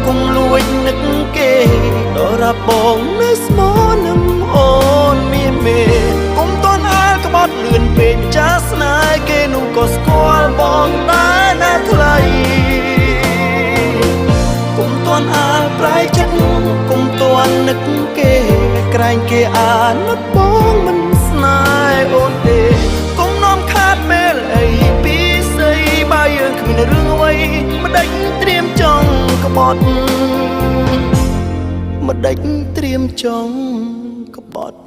គុំលួចនឹកគេដល់រាប់បងនៅស្មនឹងអូនមានមេគុំតន់អាលក្បត់លឿនពេកម្ចាស់ស្នេហ៍គេនោះក៏ស្គាល់បងដែរណាថ្លៃគុំតន់អាលប្រែចិត្តគុំតន់នឹកគេក្រែងគេអាណិតបងមិនស្នេហ៍អូនទេគុំនាំខាតពេលអីពីស្អីបើយើងគ្មានរឿងអ្វីមិនដេចត្រៀមចង់ក្បត់មិនដេចត្រៀមចង់ក្បត់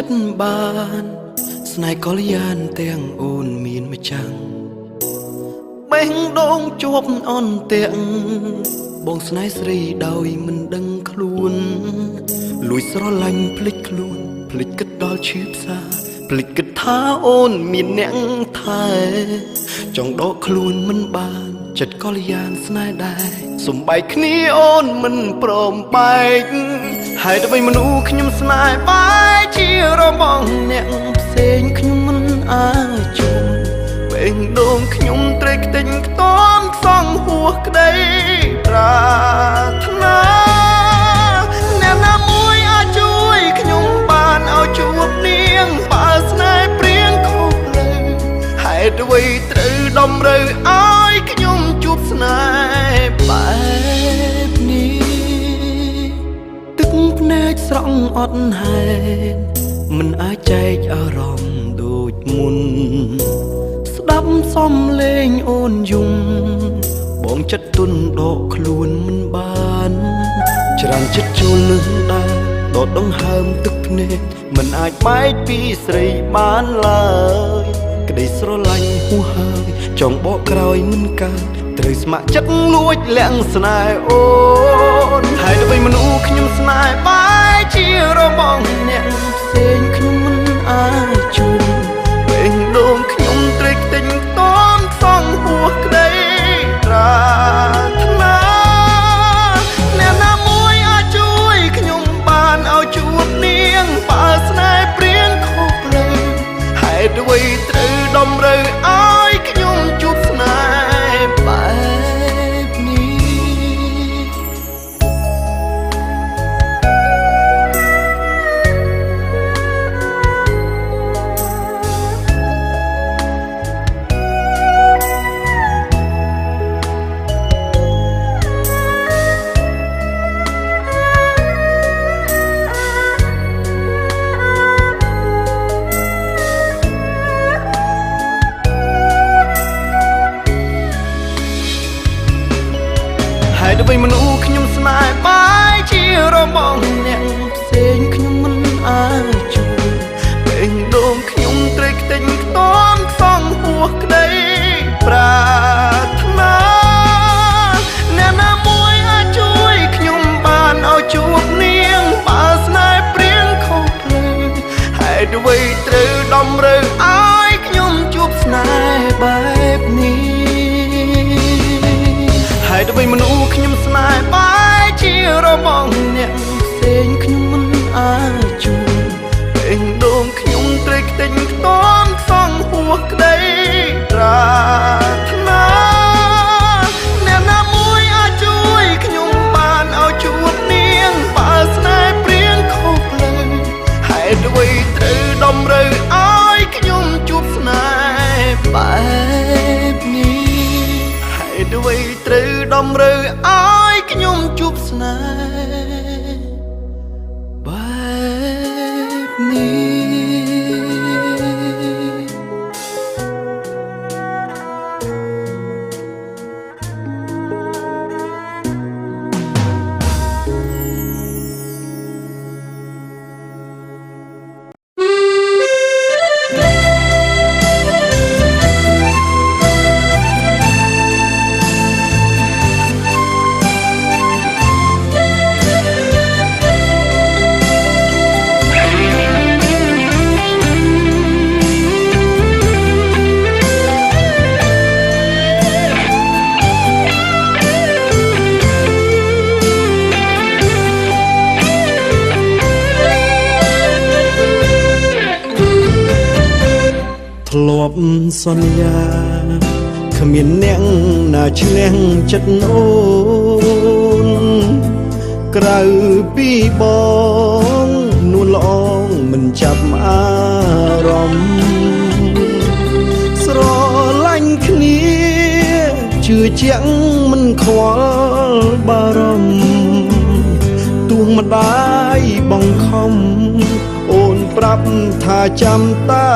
ចិត្តបានស្នេហ៍កល្យានទាំងអូនមានម្ចាំងបេះដូងជាប់អន់ទាំងបងស្នេហ៍ស្រីដោយមិនដឹងខ្លួនលួចស្រឡាញ់ភ្លេចខ្លួនភ្លេចគិតដល់ឈឺផ្សាភ្លេចគិតថាអូនមានអ្នកថែចង់ដកខ្លួនមិនបានចិត្តកល្យានស្នេហ៍ដែរសំបែកគ្នាអូនមិនព្រមបែកហេតុអ្វីមនុស្សខ្ញុំស្នេហ៍បែកជារបស់អ្នកផ្សេងខ្ញុំមិនអាចជួបបេះដូងខ្ញុំត្រូវខ្ទេចខ្ទាំខ្សងហួសក្តីប្រាថ្នាអ្នកណាមួយអាចជួយខ្ញុំបានឲ្យជួបនាងបើស្នេហ៍ព្រៀងខុសផ្លូវហេតុអ្វីត្រូវតម្រូវឲ្យខ្ញុំជួបស្នេហ៍បែបនេះទឹកភ្នែកស្រង់អត់ហេតុមិនអាចចែកអារម្មណ៍ដូចមុនស្ដាប់សំលេងអូនយំបងចិត្តទុនដកខ្លួនមិនបានច្រើនចិត្តចូលលឹងដែរដកដង្ហើមទឹកភ្នែកមិនអាចបែកពីស្រីបានឡើយក្តីស្រឡាញ់ហួសហើយចង់បកក្រោយមិនកើតត្រូវស្ម័គ្រចិត្តលួចលាក់ស្នេហ៍អូនហើយអ្វីមនុស្សខ្ញុំស្នេហ៍បែកជារបស់អ្នកផ្សេងខ្ញុំមិនអាចជួបបេះដូងខ្ញុំត្រូវខ្ទេចខ្ទាំខ្សងហួសក្តីប្រាថ្នាអ្នកណាមួយអាចជួយខ្ញុំបានឲ្យជួបនាងបើស្នេហ៍ព្រៀងខុសផ្លូវហេតុអ្វីត្រូវតម្រូវឲ្យខ្ញុំជួបស្នេហ៍បែបនេះ។ តុអ្វីមនុស្សខ្ញុំស្នេហ៍បែរជារមងអ្នកផ្សេងខ្ញុំមិនអាចជួយបេះដូងខ្ញុំត្រូវខ្ទេចខ្ទាំខ្សងហួសក្តីប្រាថ្នាអ្នកណាមួយអាចជួយខ្ញុំបានឲ្យជួបនាងបើស្នេហ៍ព្រៀងខុសភ្លើហេតុអ្វីត្រូវតម្រូវឲ្យខ្ញុំជួបស្នេហ៍បែបនេះហេតុអ្វីមនុស្សខ្ញុំស្នេហ៍បែរជារមងអ្នកផ្សេងខ្ញុំមិនអាចជួយបេះដូងខ្ញុំត្រូវខ្ទេចខ្ទាំខ្សងហួសក្តីប្រាថ្នាអ្នកណាមួយអាចជួយខ្ញុំបានឲ្យជួបនាងបើស្នេហ៍ព្រៀងខុសផ្លូវហេតុអ្វីត្រូវតម្រូវឲ្យខ្ញុំជួបស្នេហ៍បែបនេះហេតុអ្វីត្រូវតម្រូវឲ្យខ្ញុំជួបស្នេហ៍បែបនេះ ធ្លាប់សន្យាគ្មានអ្នកណាឈ្នះចិត្តអូនក្រៅពីបងនួនល្អងមិនចាប់អារម្មណ៍ស្រឡាញ់គ្នាជឿជាក់មិនខ្វល់បារម្ភទោះម្ដាយបង្ខំអូនប្រាប់ថាចាំតែ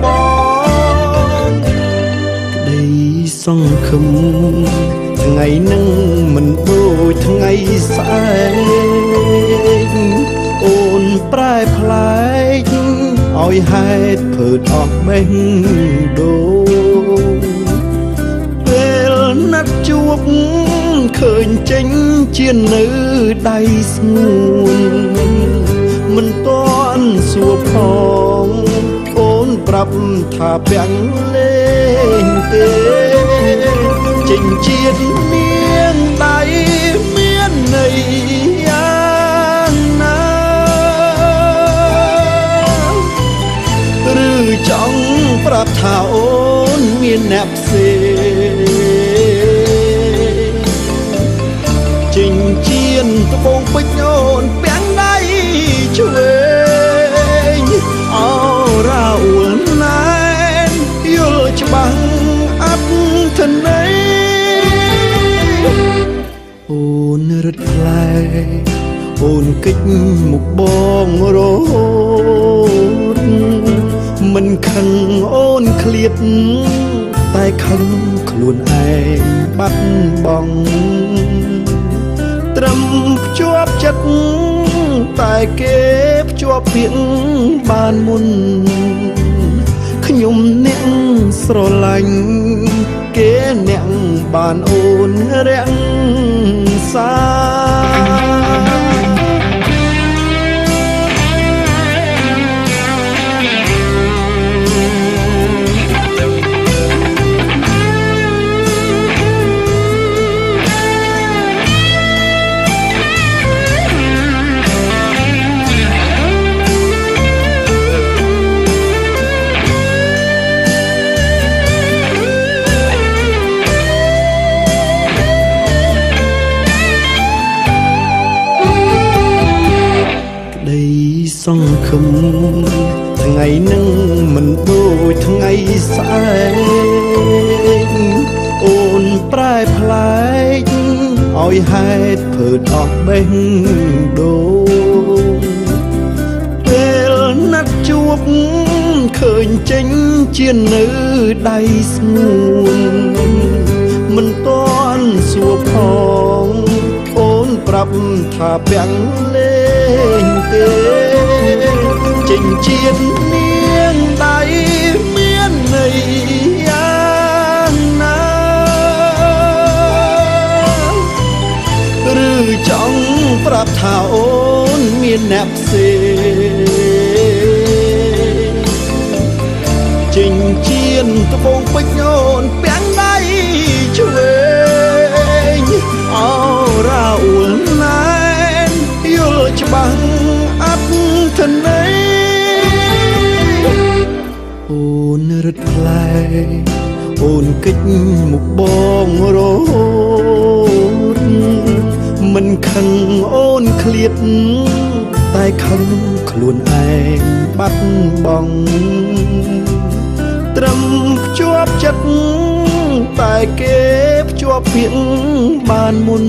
បងក្តីសង្ឃឹមថ្ងៃនឹងមិនដូចថ្ងៃស្អែកអូនប្រែប្លែកឲ្យហេតុភើតអស់បេះដូងពេលណាត់ជួបឃើញចេញជានៅដៃស្ងួនមិនទាន់សួរផងអូនប្រាប់ថាពាំងលេងទេចេញជាតិនាងដៃមានន័យយ៉ាងណាឬចង់ប្រាប់ថាអូនមានអ្នកផ្សេងចិញ្ចៀនត្បូងពេជ្រអូនពាំងដៃឆ្វេងអរ៉ាអួលណែនយល់ច្បាស់អត្ថន័យអូនរត់ផ្លែអូនគិចមុខបងរហូតមិនខឹងអូនឃ្លាតតែខឹងខ្លួនឯងបាត់បង់ត្រឹមភ្ជាប់ចិត្តតែគេភ្ជាប់ពាក្យបានមុនខ្ញុំអ្នកស្រឡាញ់គេអ្នកបានអូនរាំងសា សង្ឃឹមថ្ងៃនឹងមិនដូចថ្ងៃស្អែកអូនប្រែប្លែកឲ្យហេតុភើតអស់បេះដូងពេលណាត់ជួបឃើញចេញជានៅដៃស្ងួនមិនទាន់សួរផង រាប់ថាពាំងលេងទេចិញ្ចៀននាងដៃមានន័យយ៉ាងណាឬចង់ប្រាប់ថាអូនមានអ្នកផ្សេងចិញ្ចៀនត្បូងពេជ្រអូនពាំងដៃឆ្វេងអរ៉ាអ៊ូលណែនយល់ច្បាស់អត្ថន័យអូនរត់ផ្លែអូនគិចមុខបងរហូតមិនខឹងអូនឃ្លាតតែខឹងខ្លួនឯងបាត់បង់ត្រឹមភ្ជាប់ចិត្តតែគេភ្ជាប់ពាក្យបានមុន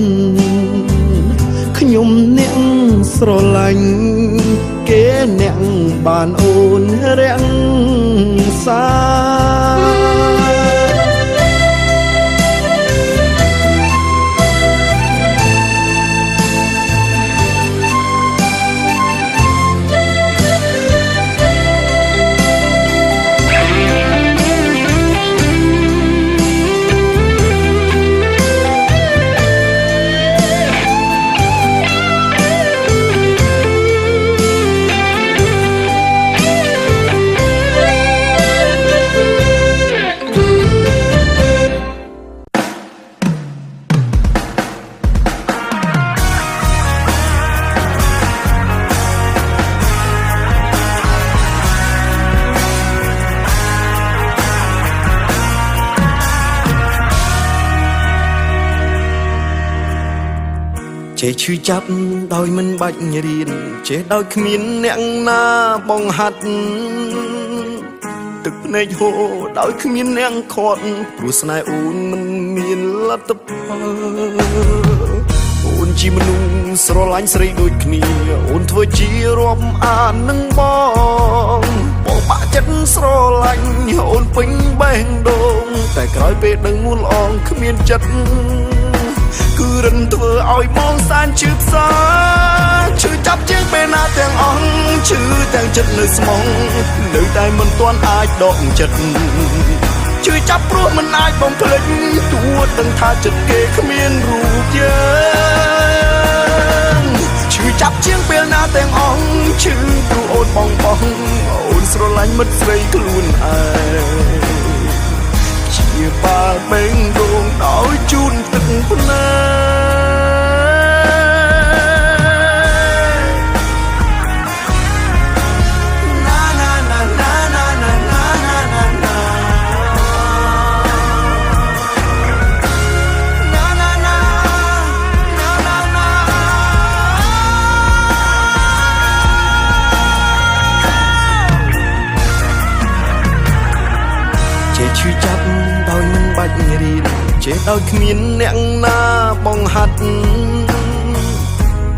ខ្ញុំអ្នកស្រឡាញ់គេអ្នកបានអូនរាំងសា ចេះឈឺចាប់ដោយមិនបាច់រៀនចេះដោយគ្មានអ្នកណាបង្ហាត់ទឹកភ្នែកហូរដោយគ្មានអ្នកខាត់ព្រោះស្នេហ៍អូនមិនមានលទ្ធផលអូនជាមនុស្សស្រឡាញ់ស្រីដូចគ្នាអូនធ្វើជារាប់អាននឹងបងបងបាក់ចិត្តស្រឡាញ់អូនពេញបេះដូងតែក្រោយពេលដឹងងួនល្អងគ្មានចិត្តគឺរិនធ្វើឲ្យបងសែនឈឺផ្សាឈឺចាប់ជាងពេលណាទាំងអស់ឈឺទាំងចិត្តនៅស្មងនៅតែមិនទាន់អាចដកចិត្តឈឺចាប់ព្រោះមិនអាចបំភ្លេចទួដឹងថាចិត្តគេគ្មានរូបយើងឈឺចាប់ជាងពេលណាទាំងអស់ឈឺព្រោះអូនបងបងអូនស្រឡាញ់មិត្តស្រីខ្លួនឯងជាបាលបេងដងដោយជូនទឹកភ្នែកណាណាណាណាណាណាណាណាណាណាណាណាណាណាចេះឈឺចាប់ដោយមិនបាច់រៀនចេះដោយគ្មានអ្នកណាបង្ហាត់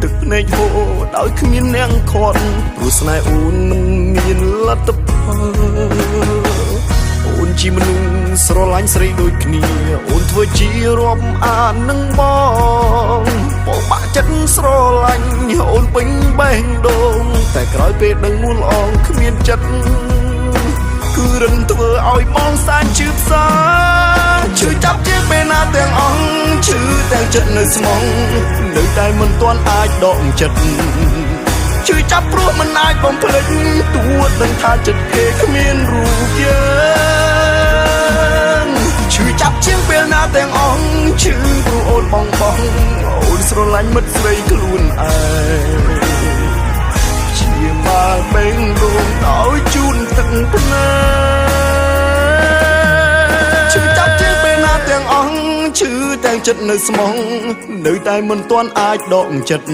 ទឹកភ្នែកហូរដោយគ្មានអ្នកខាត់ព្រោះស្នេហ៍អូនមិនមានលទ្ធផលអូនជាមនុស្សស្រឡាញ់ស្រីដូចគ្នាអូនធ្វើជារាប់អាននឹងបងបងបាក់ចិត្តស្រឡាញ់អូនពេញបេះដូងតែក្រោយពេលដឹងងួនល្អងគ្មានចិត្តគឺរិនធ្វើឲ្យបងសែនឈឺផ្សាឈឺចាប់ជាងពេលណាទាំងអស់ឈឺទាំងចិត្តនៅស្មងនៅតែមិនទាន់អាចដកចិត្តឈឺចាប់ព្រោះមិនអាចបំភ្លេចទួដឹងថាចិត្តគេគ្មានរូបយើងឈឺចាប់ជាងពេលណាទាំងអស់ឈឺព្រោះអូនបងបងអូនស្រឡាញ់មិត្តស្រីខ្លួនឯងជាបាលបេងដងដោយជូនទឹកភ្នែកឈឺចាប់ជាងពេលណាទាំងអស់ឈឺទាំងចិត្តនៅស្មងនៅតែមិនទាន់អាចដកចិត្ត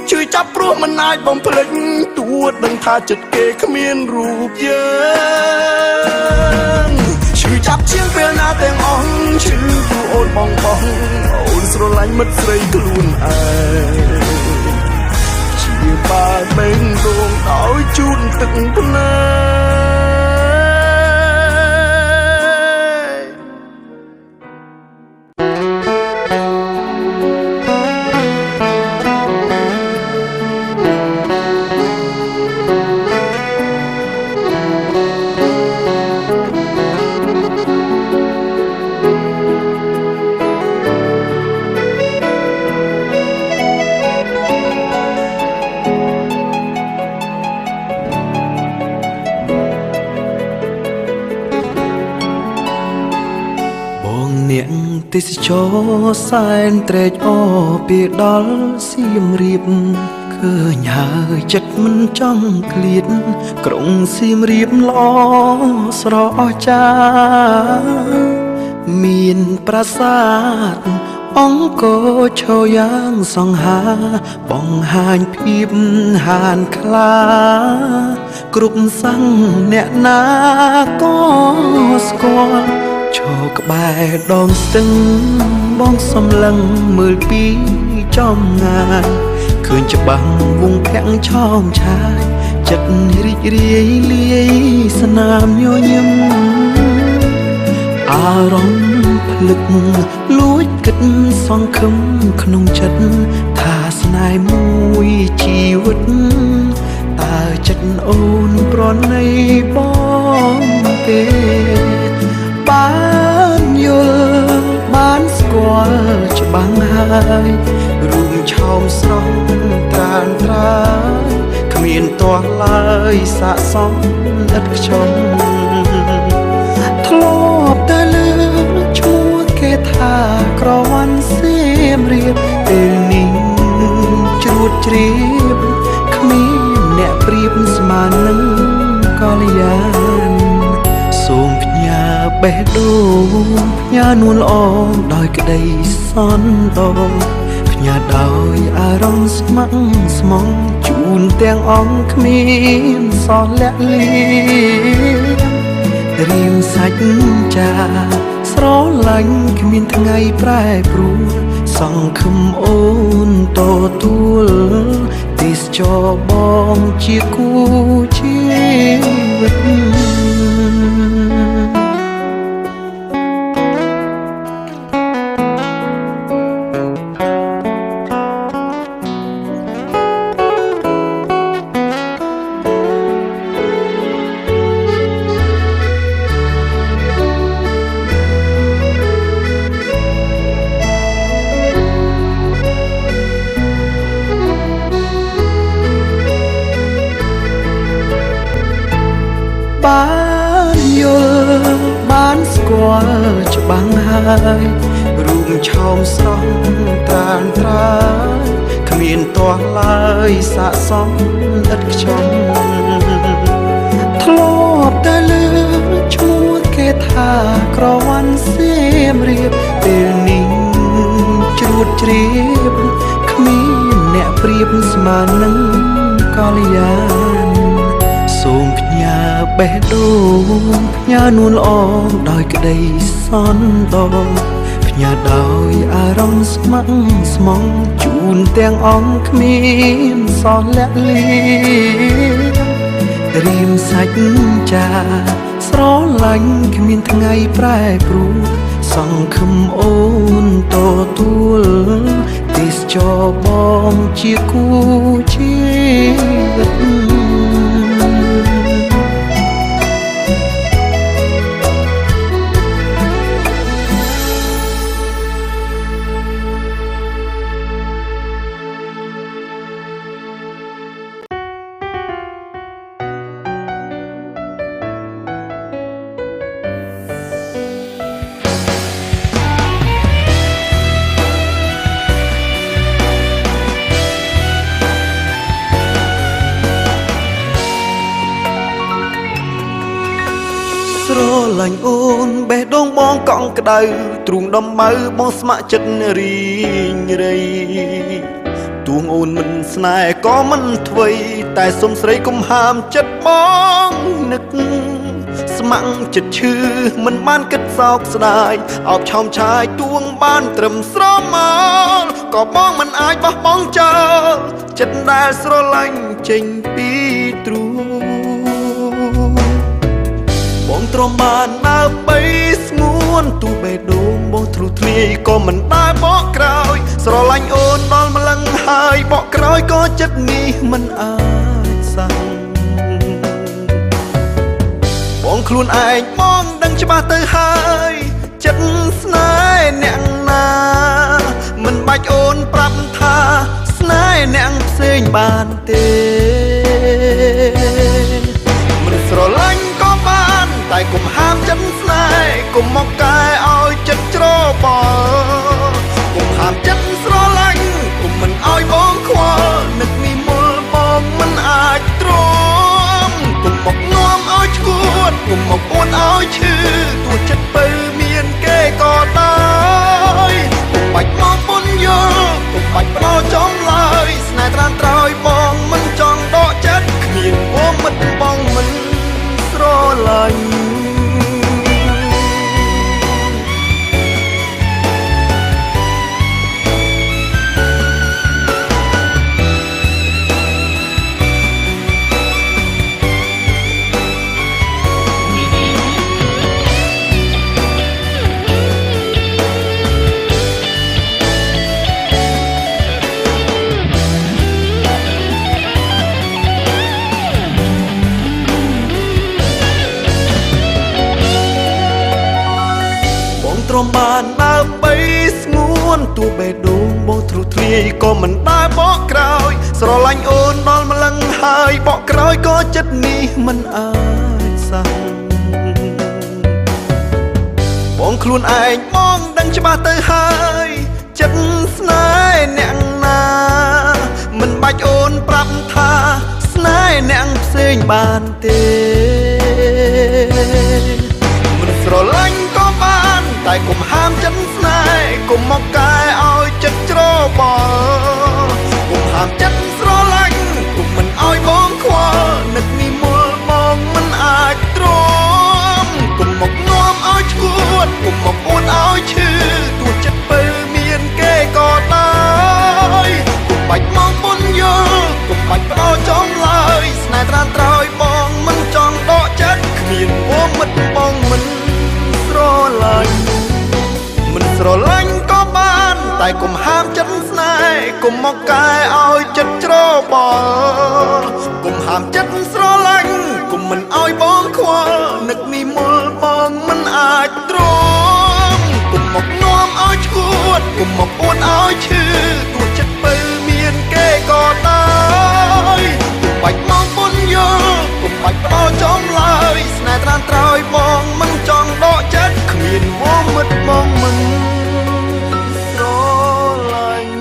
ឈឺចាប់ព្រោះមិនអាចបំភ្លេចទួដឹងថាចិត្តគេគ្មានរូបយើងឈឺចាប់ជាងពេលណាទាំងអស់ឈឺព្រោះអូនបងបងអូនស្រឡាញ់មិត្តស្រីខ្លួនឯងជាបាលបេងដងដោយជូនទឹកភ្នែក ទេសចរសែនត្រេកអរពេលដល់សៀមរាបឃើញហើយចិត្តមិនចង់ឃ្លាតក្រុងសៀមរាបល្អស្រអស្ចារ្យមានប្រាសាទអង្គរឈរយ៉ាងសង្ហាបង្ហាញភាពហានខ្លាគ្រប់សង្ឃអ្នកណាក៏ស្គាល់ឈរក្បែរដងស្ទឹងបងសំឡឹងមើលពីចំងាយឃើញច្បាស់វងភាំងឆោមឆាយចិត្តរីករាយលាយស្នាមញញឹមអារម្មណ៍ភ្លឹកលួចគិតសង្ឃឹមក្នុងចិត្តថាស្នេហ៍មួយជីវិតតើចិត្តអូនប្រណីបងទេបានយល់បានស្គាល់ច្បាស់ហើយរូបឆោមស្រស់ត្រានត្រើយគ្មានទាស់ឡើយស័កសមឥតខ្ចោះធ្លាប់តែលើឈ្មោះគេថាក្រវ៉ាន់សៀមរាបពេលនេះជ្រួតជ្រាបគ្មានអ្នកប្រៀបស្មើនឹងកល្យានសូមផ្ញើបេះដូងផ្ញើនួនល្អដោយក្តីសន្តោសផ្ញើដោយអារម្មណ៍ស្ម័គ្រស្មងជូនទាំងអង្គគ្មានសោះលាក់លៀមរៀមសាច់ចាស្រឡាញ់គ្មានថ្ងៃប្រែប្រួលសង្ឃឹមអូនទទួលទេសចរបងជាគូជីវិតបានយល់បានស្គាល់ច្បាស់ហើយរូបឆោមស្រស់ត្រានត្រើយគ្មានទាស់ឡើយស័កសមឥតខ្ចោះធ្លាប់តែលើឈ្មោះគេថាក្រវ៉ាន់សៀមរាបពេលនេះជ្រួតជ្រាបគ្មានអ្នកប្រៀបស្មើនឹងកល្យានសូមផ្ញើបេះដូងផ្ញើនួនល្អដោយក្តីសន្តោសផ្ញើដោយអារម្មណ៍ស្ម័គ្រស្មងជូនទាំងអង្គគ្មានសោះលាក់លៀមរៀមសាច់ចាស្រឡាញ់គ្មានថ្ងៃប្រែប្រួលសង្ឃឹមអូនទទួលទេសចរបងជាគូជីវិតស្រឡាញ់អូនបេះដូងបងកង់ក្ដៅទ្រូងដំបៅបងស្ម័គ្រចិត្តរីងរៃទួងអូនមិនស្នេហ៍ក៏មិនធ្វើតែសុំស្រីកុំហាមចិត្តបងនឹកស្ម័គ្រចិត្តឈឺមិនបានគិតសោកស្ដាយអោបឆោមឆាយទួងបានត្រឹមស្រមោលក៏បងមិនអាចបោះបង់ចោលចិត្តដែលស្រឡាញ់ចេញពីទ្រូងបងទ្រាំបានដើម្បីស្ងួនទូបេះដូងបងទ្រុធ្លាយក៏មិនដែលបកក្រោយស្រឡាញ់អូនដល់ម្លឹងហើយបកក្រោយក៏ចិត្តនេះមិនអាចសាំងបងខ្លួនឯងបងដឹងច្បាស់ទៅហើយចិត្តស្នេហ៍អ្នកណាមិនបាច់អូនប្រាប់ថាស្នេហ៍អ្នកផ្សេងបានទេមិនស្រឡាញ់ក៏បានតែកុំហាមចិត្តស្នេហ៍កុំមកកែឲ្យចិត្តច្រប កុំមកអួតឲ្យឈឺទោះចិត្តពៅមានគេក៏ដោយកុំបាច់មកពុនយល់កុំបាច់ផ្ដោចំឡើយស្នេហ៍ត្រានត្រើយបងមិនចង់ដកចិត្តគ្មានវមិត្តបងមិនស្រឡាញ់ ទ្រាំបានដើម្បីស្ងួនទោះបេះដូងបងទ្រុធ្លាយក៏មិនដែលបកក្រោយស្រឡាញ់អូនដល់ម្លឹងហើយបកក្រោយក៏ចិត្តនេះមិនអាចសាំងបងខ្លួនឯងបងដឹងច្បាស់ទៅហើយចិត្តស្នេហ៍អ្នកណាមិនបាច់អូនប្រាប់ថាស្នេហ៍អ្នកផ្សេងបានទេមិនស្រឡាញ់ក៏បានតែកុំហាមចិត្តស្នេហ៍កុំមកកែឲ្យចិត្តច្របល់កុំហាមចិត្តស្រឡាញ់កុំមិនឲ្យបងខ្វល់នឹកនេះមុលបងមិនអាចទ្រាំកុំមកនាំឲ្យឈួតកុំមកអួតឲ្យឈឺទោះចិត្តពៅមានគេក៏ដោយកុំបាច់មកពុនយល់កុំបាច់ផ្ដោចំឡើយស្នេហ៍ត្រានត្រើយបងមិនចង់ដកចិត្តគ្មានវមិត្តបងមិនស្រឡាញ់មិនស្រឡាញ់ក៏បានតែកុំហាមចិត្តស្នេហ៍កុំមកកែឲ្យចិត្តច្របល់កុំហាមចិត្តស្រឡាញ់កុំមិនឲ្យបងខ្វល់នឹកនេះមុលបងមិនអាចទ្រាំកុំមកនាំឲ្យឈួតកុំមកអួតឲ្យឈឺទោះចិត្តពៅមានគេក៏ដោយកុំបាច់មកពុនយល់កុំបាច់ផ្ដោចំឡើយស្នេហ៍ត្រានត្រើយបងមិនចង់ដកចិត្តគ្មានវមិត្តបងមិនស្រឡាញ់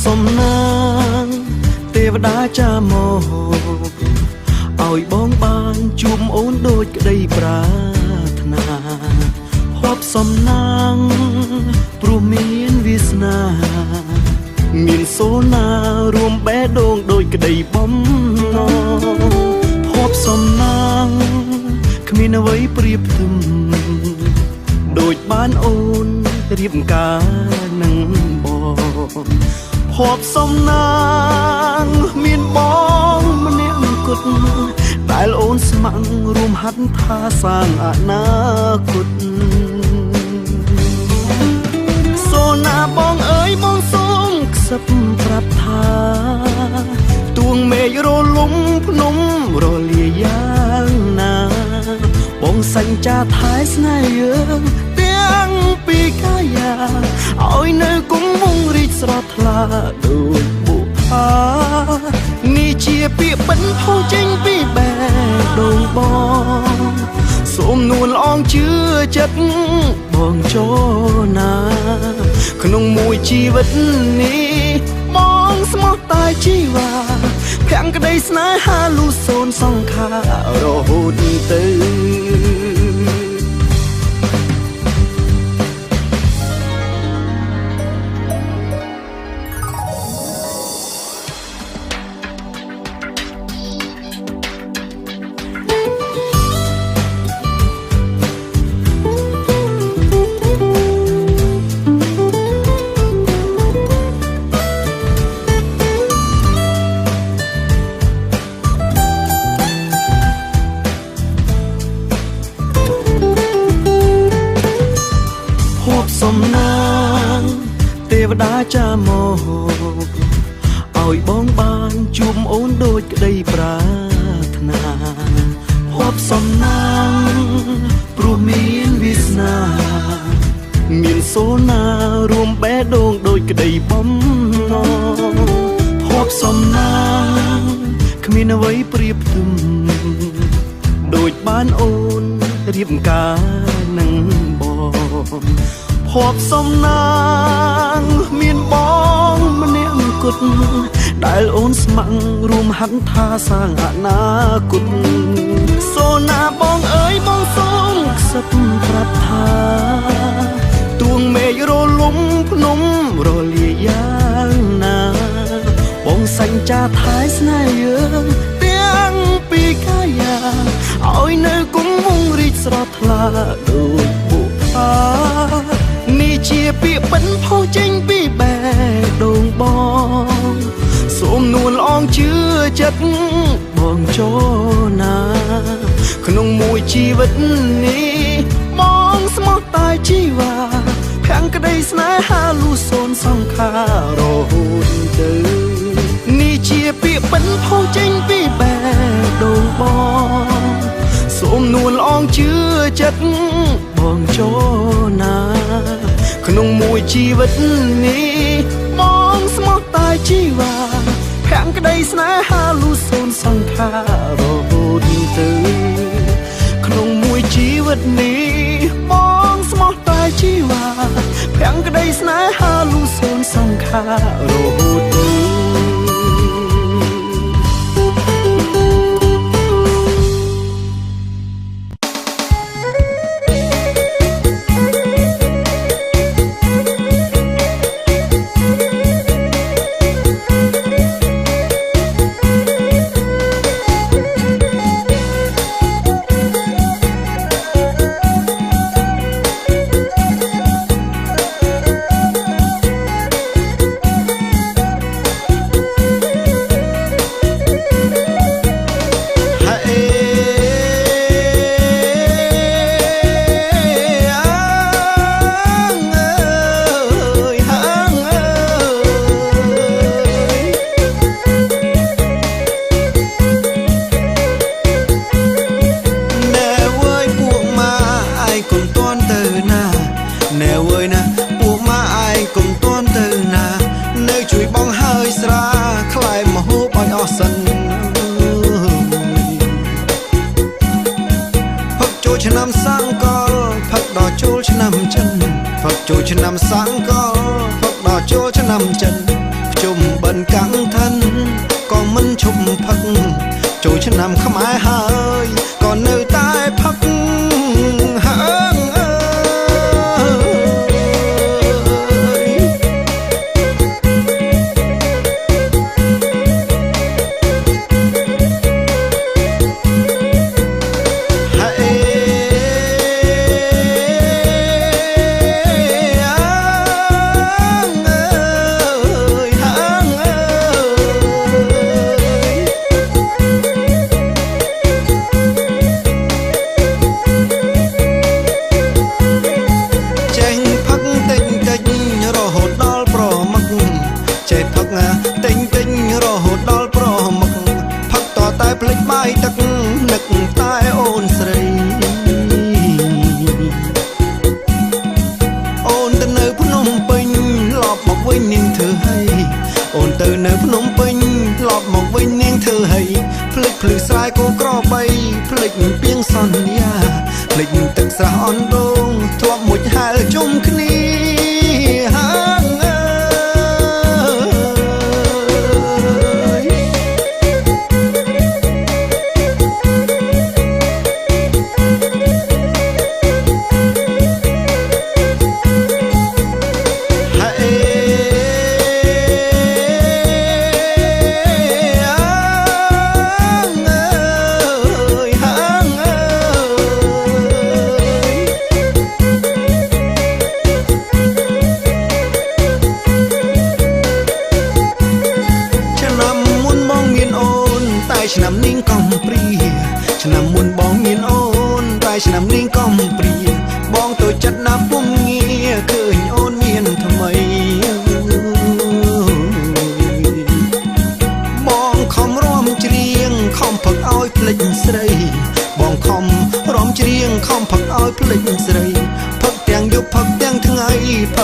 សំណាងទេវតាចាមកឲ្យបងបានជួបអូនដូចក្តីប្រាថ្នាហបសំណាងព្រោះមានវាសនាមានសូណារួមបេះដូងដូចក្តីបំណងហបសំណាងគ្មានអ្វីប្រៀបផ្ទឹមដូចបានអូនរៀបការនឹងបងភពសំណាងមានបងម្នាក់គត់ដែលអូនស្ម័គ្ររួមហាត់ថាសាងអនាគតសូណាបងអើយបងសូមខ្សឹបប្រាប់ថាទួងមេឃរលំភ្នំរលាយ៉ាងណាបងសញ្ចាថែស្នេហ៍យើងទាំងពីកាយាឲ្យនៅគង់វង្សរីកស្រស់ថ្លាដូចបុប្ផានេះជាពាក្យបិណ្ឌផុសចេញពីបេះដូងបងសូមនួនល្អងជឿចិត្តបងចូលណាក្នុងមួយជីវិតនេះបងស្មោះតែជីវ៉ាភាំងក្តីស្នេហាលូសូនសង្ខារហូតទៅ សំណាងទេវតាចាមកឲ្យបងបានជួបអូនដូចក្តីប្រា ភសំណាងព្រោះមានវាសនា មានសូណារួមបេះដូងដោយក្តីបំណងភពសំណាងគ្មានអ្វីប្រៀបផ្ទឹមដូចបានអូនរៀបការនឹងបងភពសំណាងមានបងម្នាក់គត់ដែលអូនស្ម័គ្ររួមហត្ថាសាងអនាគតសូណាបងអើយបងសូមខ្សឹបប្រាប់ថា ទួងមេឃរលំភ្នំរលាយយ៉ាងណា បងសញ្ចាថែស្នេហ៍យើងទាំងពីកាយាឲ្យនៅគង់វង្សរីកស្រស់ថ្លាដូចបុផានេះជាពាក្យពិនផុសចេញពីបេះដូងបងសូមនួនល្អងជឿចិត្តបងចូលណា ក្នុងមួយជីវិតនេះបងស្មោះតែជីវ៉ាភាំងក្តីស្នេហាលូសូនសង្ខាររហូតទៅនេះជាពាក្យពិនផុសចេញពីបេះដូងបងសូមនួនល្អងជឿចិត្តបងចូលណា ក្នុងមួយជីវិតនេះបងស្មោះតែជីវ៉ាភាំងក្តីស្នេហាលូសូនសង្ខារហូតទៅក្នុងមួយជីវិតនេះបងស្មោះតែជីវ៉ាភាំងក្តីស្នេហាលូសូនសង្ខារហូតទៅ ណែវើយពួកម៉ាឯងកុំតន់ទៅណាណែវើយណាពួកម៉ាឯងកុំតន់ទៅណា នៅជួយបងហើយស្រាខ្លែមហូបឲ្យអស់សិនផឹកចូលឆ្នាំសង្កលផឹកដល់ចូលឆ្នាំចិនផឹកចូលឆ្នាំសង្កលផឹកដល់ចូលឆ្នាំចិនភ្ជុំបិណ្ឌកាំងថិនក៏មិនឈប់ផឹកចូលឆ្នាំខ្មែរហើយក៏នៅតែផឹកហើងអើយ ហេអើយអើយចេញផឹកតិចតិចរហូតដល់ប្រមឹកចេះផឹកតិចតិចរហូតដល់ប្រមឹកផឹកតតែភ្លេចបាយទឹកនឹកតែអូនស្រីអូនទៅនៅភ្នំពេញឡប់មកវិញនាងធ្វើហីអូនទៅនៅភ្នំពេញឡប់មកវិញនាងធ្វើហីភ្លេចភ្លឺស្រែគោក្របីភ្លេចពីងសន្យាភ្លេចទឹកស្រះអណ្ដូងធ្លាប់មុជហែលជុំគ្នាហាងអើយ ហេអើយអើយ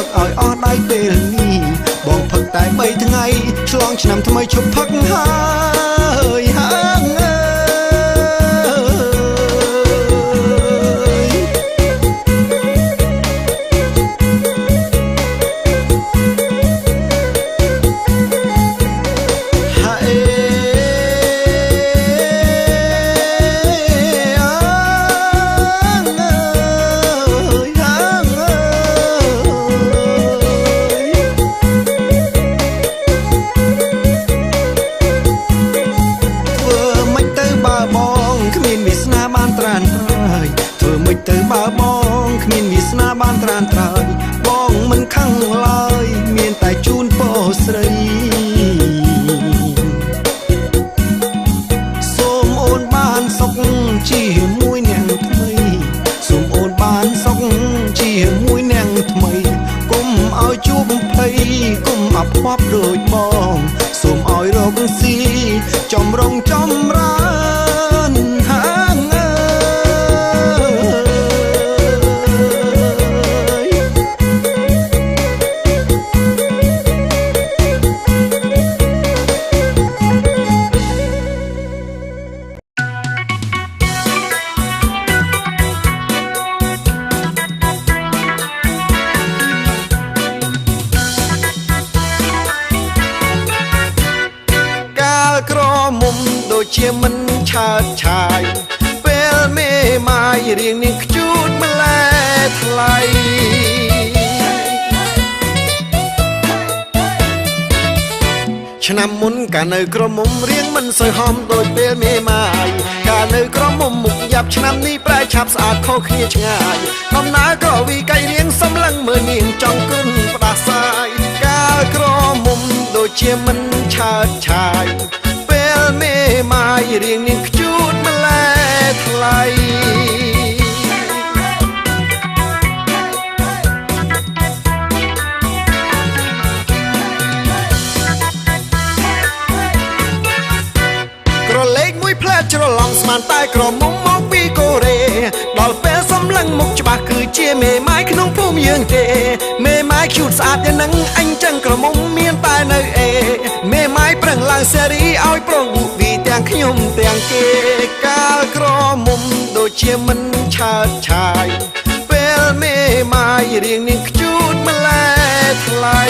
ឹកឲ្យអស់ដៃពេលនេះបងផឹកតែ3ថ្ងៃឆ្លងឆ្នាំថ្មីឈប់ផឹកហើយហាងអើយ ហាអេអាងអើយហាងអើយ ធ្វើមិនទៅបើបងគ្មានវាសនាបានត្រានត្រើយធ្វើមិនទៅបើបងគ្មានវាសនាបានត្រានត្រើយបងមិនខឹងឡើយមានតែជូនពរស្រីសូមអូនបានសុខជាមួយអ្នកថ្មីសូមអូនបានសុខជាមួយអ្នកថ្មីគុំឲ្យជួបភ័យគុំអភ័ព្វដូចបងសូមឲ្យរកស៊ីចំរងចំរើនហាងអើយ កាលក្រមុំដូចជាមិនឆើតឆាយពេលមេម៉ាយរៀងនាងខ្ជូតម្លែថ្លៃឆ្នាំមុនកាលនៅក្រមុំរៀងមិនសូវហំដូចពេលមេម៉ាយកាលនៅក្រមុំមុខយ៉ាប់ឆ្នាំនេះប្រែឆាប់ស្អាតខុសគ្នាឆ្ងាយដំណើរក៏វីកៃរៀងសំឡឹងមើលនាងចង់គ្រុនផ្ដាសាយកាលក្រមុំដូចជាមិនឆើតឆាយពេលមេម៉ាយរៀងនាងខ្ជូតម្លែថ្លៃ ក្រឡេកមួយផ្លែច្រឡំស្មានតែក្រមុំមកពីកូរ៉េដល់ពេលសំឡឹងមុខច្បាស់គឺជាមេម៉ាយក្នុងភូមិយើងទេមេម៉ាយខ្ជូតស្អាតយ៉ាងនឹងអញចឹងក្រមុំមានតែនៅអេមេម៉ាយប្រឹងឡើងសេរីឲ្យប្រងប៊ូវីទាំងខ្ញុំទាំងគេកាលក្រមុំដូចជាមិនឆើតឆាយពេលមេម៉ាយរៀងនាងខ្ជូតម្លែថ្លៃ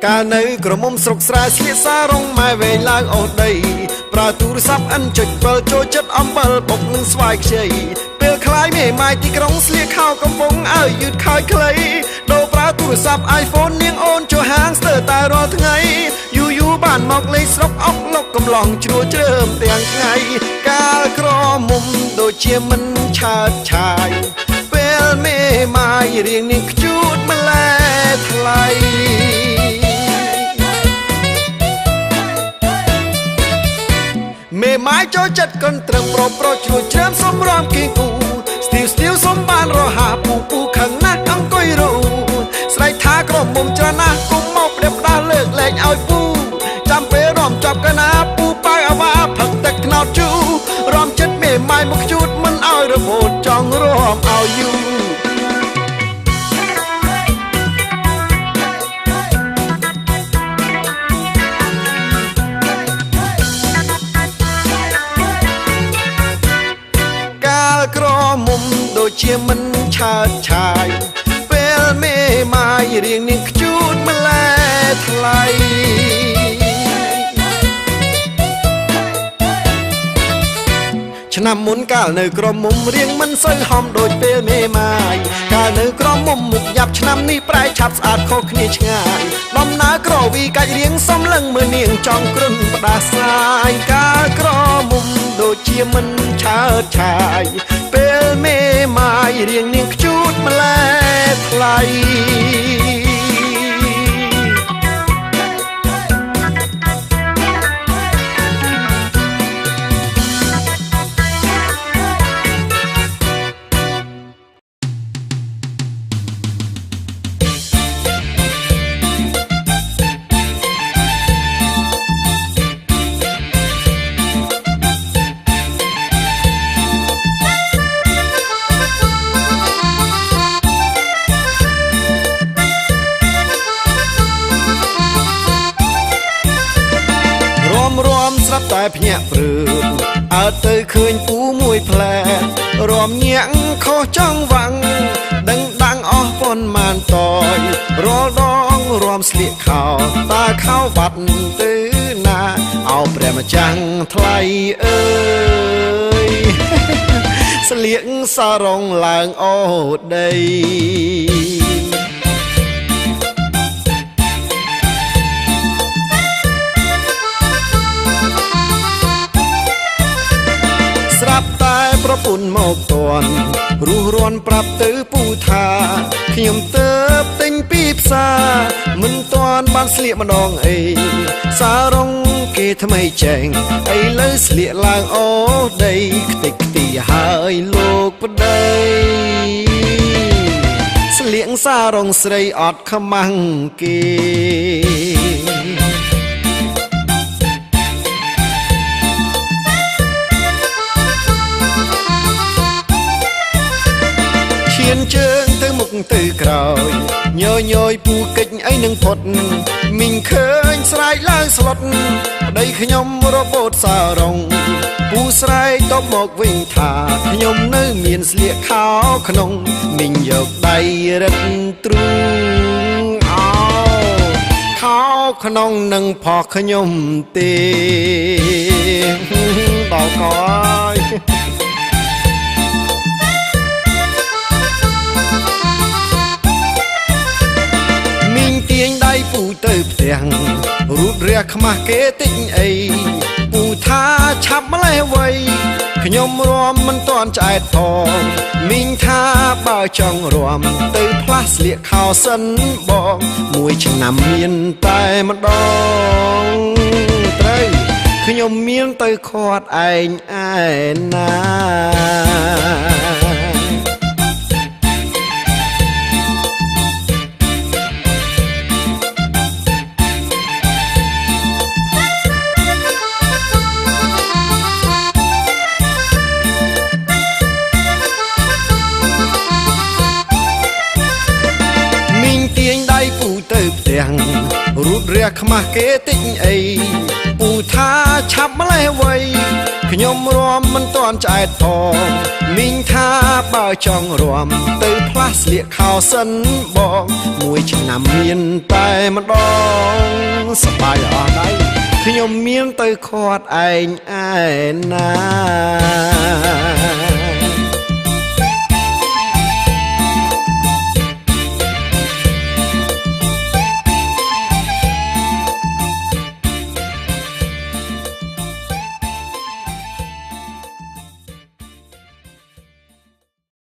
កាលនៅក្រមុំស្រុកស្រែស្លៀកសារងម៉ែវែងឡើងអូសដីប្រើទូរស័ព្ទអិនចុច7ចូលចិត្តអំបិលបុកនឹងស្វាយខ្ចីពេលខ្លាយមេម៉ាយទីក្រុងស្លៀកខោកំពុងឲ្យយឺតខើចខ្លីដូរប្រើទូរស័ព្ទ iPhone នាងអូនចូលហាងស្ទើរតែរាល់ថ្ងៃយូរយូរបានមកលេងស្រុកអុកលុកកំឡងជ្រួលជ្រើមទាំងថ្ងៃកាលក្រមុំដូចជាមិនឆើតឆាយពេលមេម៉ាយរៀងនាងខ្ជូតម្លែថ្លៃ មេម៉ាយចូលចិត្តកន្ត្រឹមប្រប្រជ្រួចជ្រើមសំរំគីគូស្ទីវស្ទីវសំបានរហាពូពូខឹងណាស់អង្គុយរੂស្រែកថាក្រមុំច្រើនណាស់គុំមកផ្ដេសផ្ដាស់លើកលែងឲ្យពូចាំពេលរំចប់កណាពូប៉ៅអាវ៉ាផឹកទឹកត្នោតជូររំចិត្តមេម៉ាយមកខ្ជូតមិនឲ្យរបូតចង់រំឲ្យយូរ កាលក្រមុំដូចជាមិនឆើតឆាយពេលមេម៉ាយរៀងនាងខ្ជូតម្លែថ្លៃឆ្នាំមុនកាលនៅក្រមុំរៀងមិនសូវហំដូចពេលមេម៉ាយកាលនៅក្រមុំមុខយ៉ាប់ឆ្នាំនេះប្រែឆាប់ស្អាតខុសគ្នាឆ្ងាយដំណើរក្រវីកាច់រៀងសំឡឹងមើលនាងចង់គ្រុនផ្ដាសាយកាលក្រមុំដូចជាមិនឆើតឆាយពេលមេម៉ាយរៀងនាងខ្ជូតម្លែថ្លៃ ភ្ញាក់ព្រឺអើទៅឃើញពូមួយផ្លែរំញាក់ខុសចង់វាំងដឹងដាំងអស់ប៉ុន្មានតយរាល់ដងរំស្លៀកខោតាខោបាត់ទៅណាអោព្រះម្ចាំងថ្លៃអើយស្លៀកសារងឡើងអូដីស្រាប់តែប្រពន្ធមកតន់រុះរាន់ប្រាប់ទៅពូថាខ្ញុំទៅទិញពីផ្សារមិនតាន់បានស្លៀកម្ដងអីសារងគេថ្មីចែងឥឡូវស្លៀកឡើងអូដីខ្ទេចខ្ទីហើយលោកប្តីស្លៀកសារងស្រីអត់ខ្មាំងគេឈានជើងទៅមុខទៅក្រោយញយញយពូកិច្ចអីនឹងផុតមីងឃើញស្រែកឡើងស្លុតប្តីខ្ញុំរបូតសារងពូស្រែកតបមកវិញថាខ្ញុំនៅមានស្លៀកខោក្នុងមីងយកដៃរឹតទ្រូងអោខោក្នុងនឹងផោះខ្ញុំទេដល់កយមីងទាញដៃពូទៅផ្ទះរូបរះខ្មាស់គេតិចអីពូថាឆាប់ម្លេះវៃខ្ញុំរំមិនតាន់ឆ្អែតផងមីងថាបើចង់រំទៅផ្លាស់ស្លៀកខោសិនបងមួយឆ្នាំមានតែម្ដងត្រូវខ្ញុំមានទៅខាត់ឯងឯណាមីងទាញដៃពូទៅផ្ទះរូបរះខ្មាស់គេតិចអីពូថាឆាប់ម្លេះវៃខ្ញុំរំមិនតាន់ឆ្អែតផងមីងថាបើចង់រំទៅផ្លាស់ស្លៀកខោសិនបងមួយឆ្នាំមានតែម្ដងសប្បាយអស់ដៃខ្ញុំមានទៅខាត់ឯងឯណា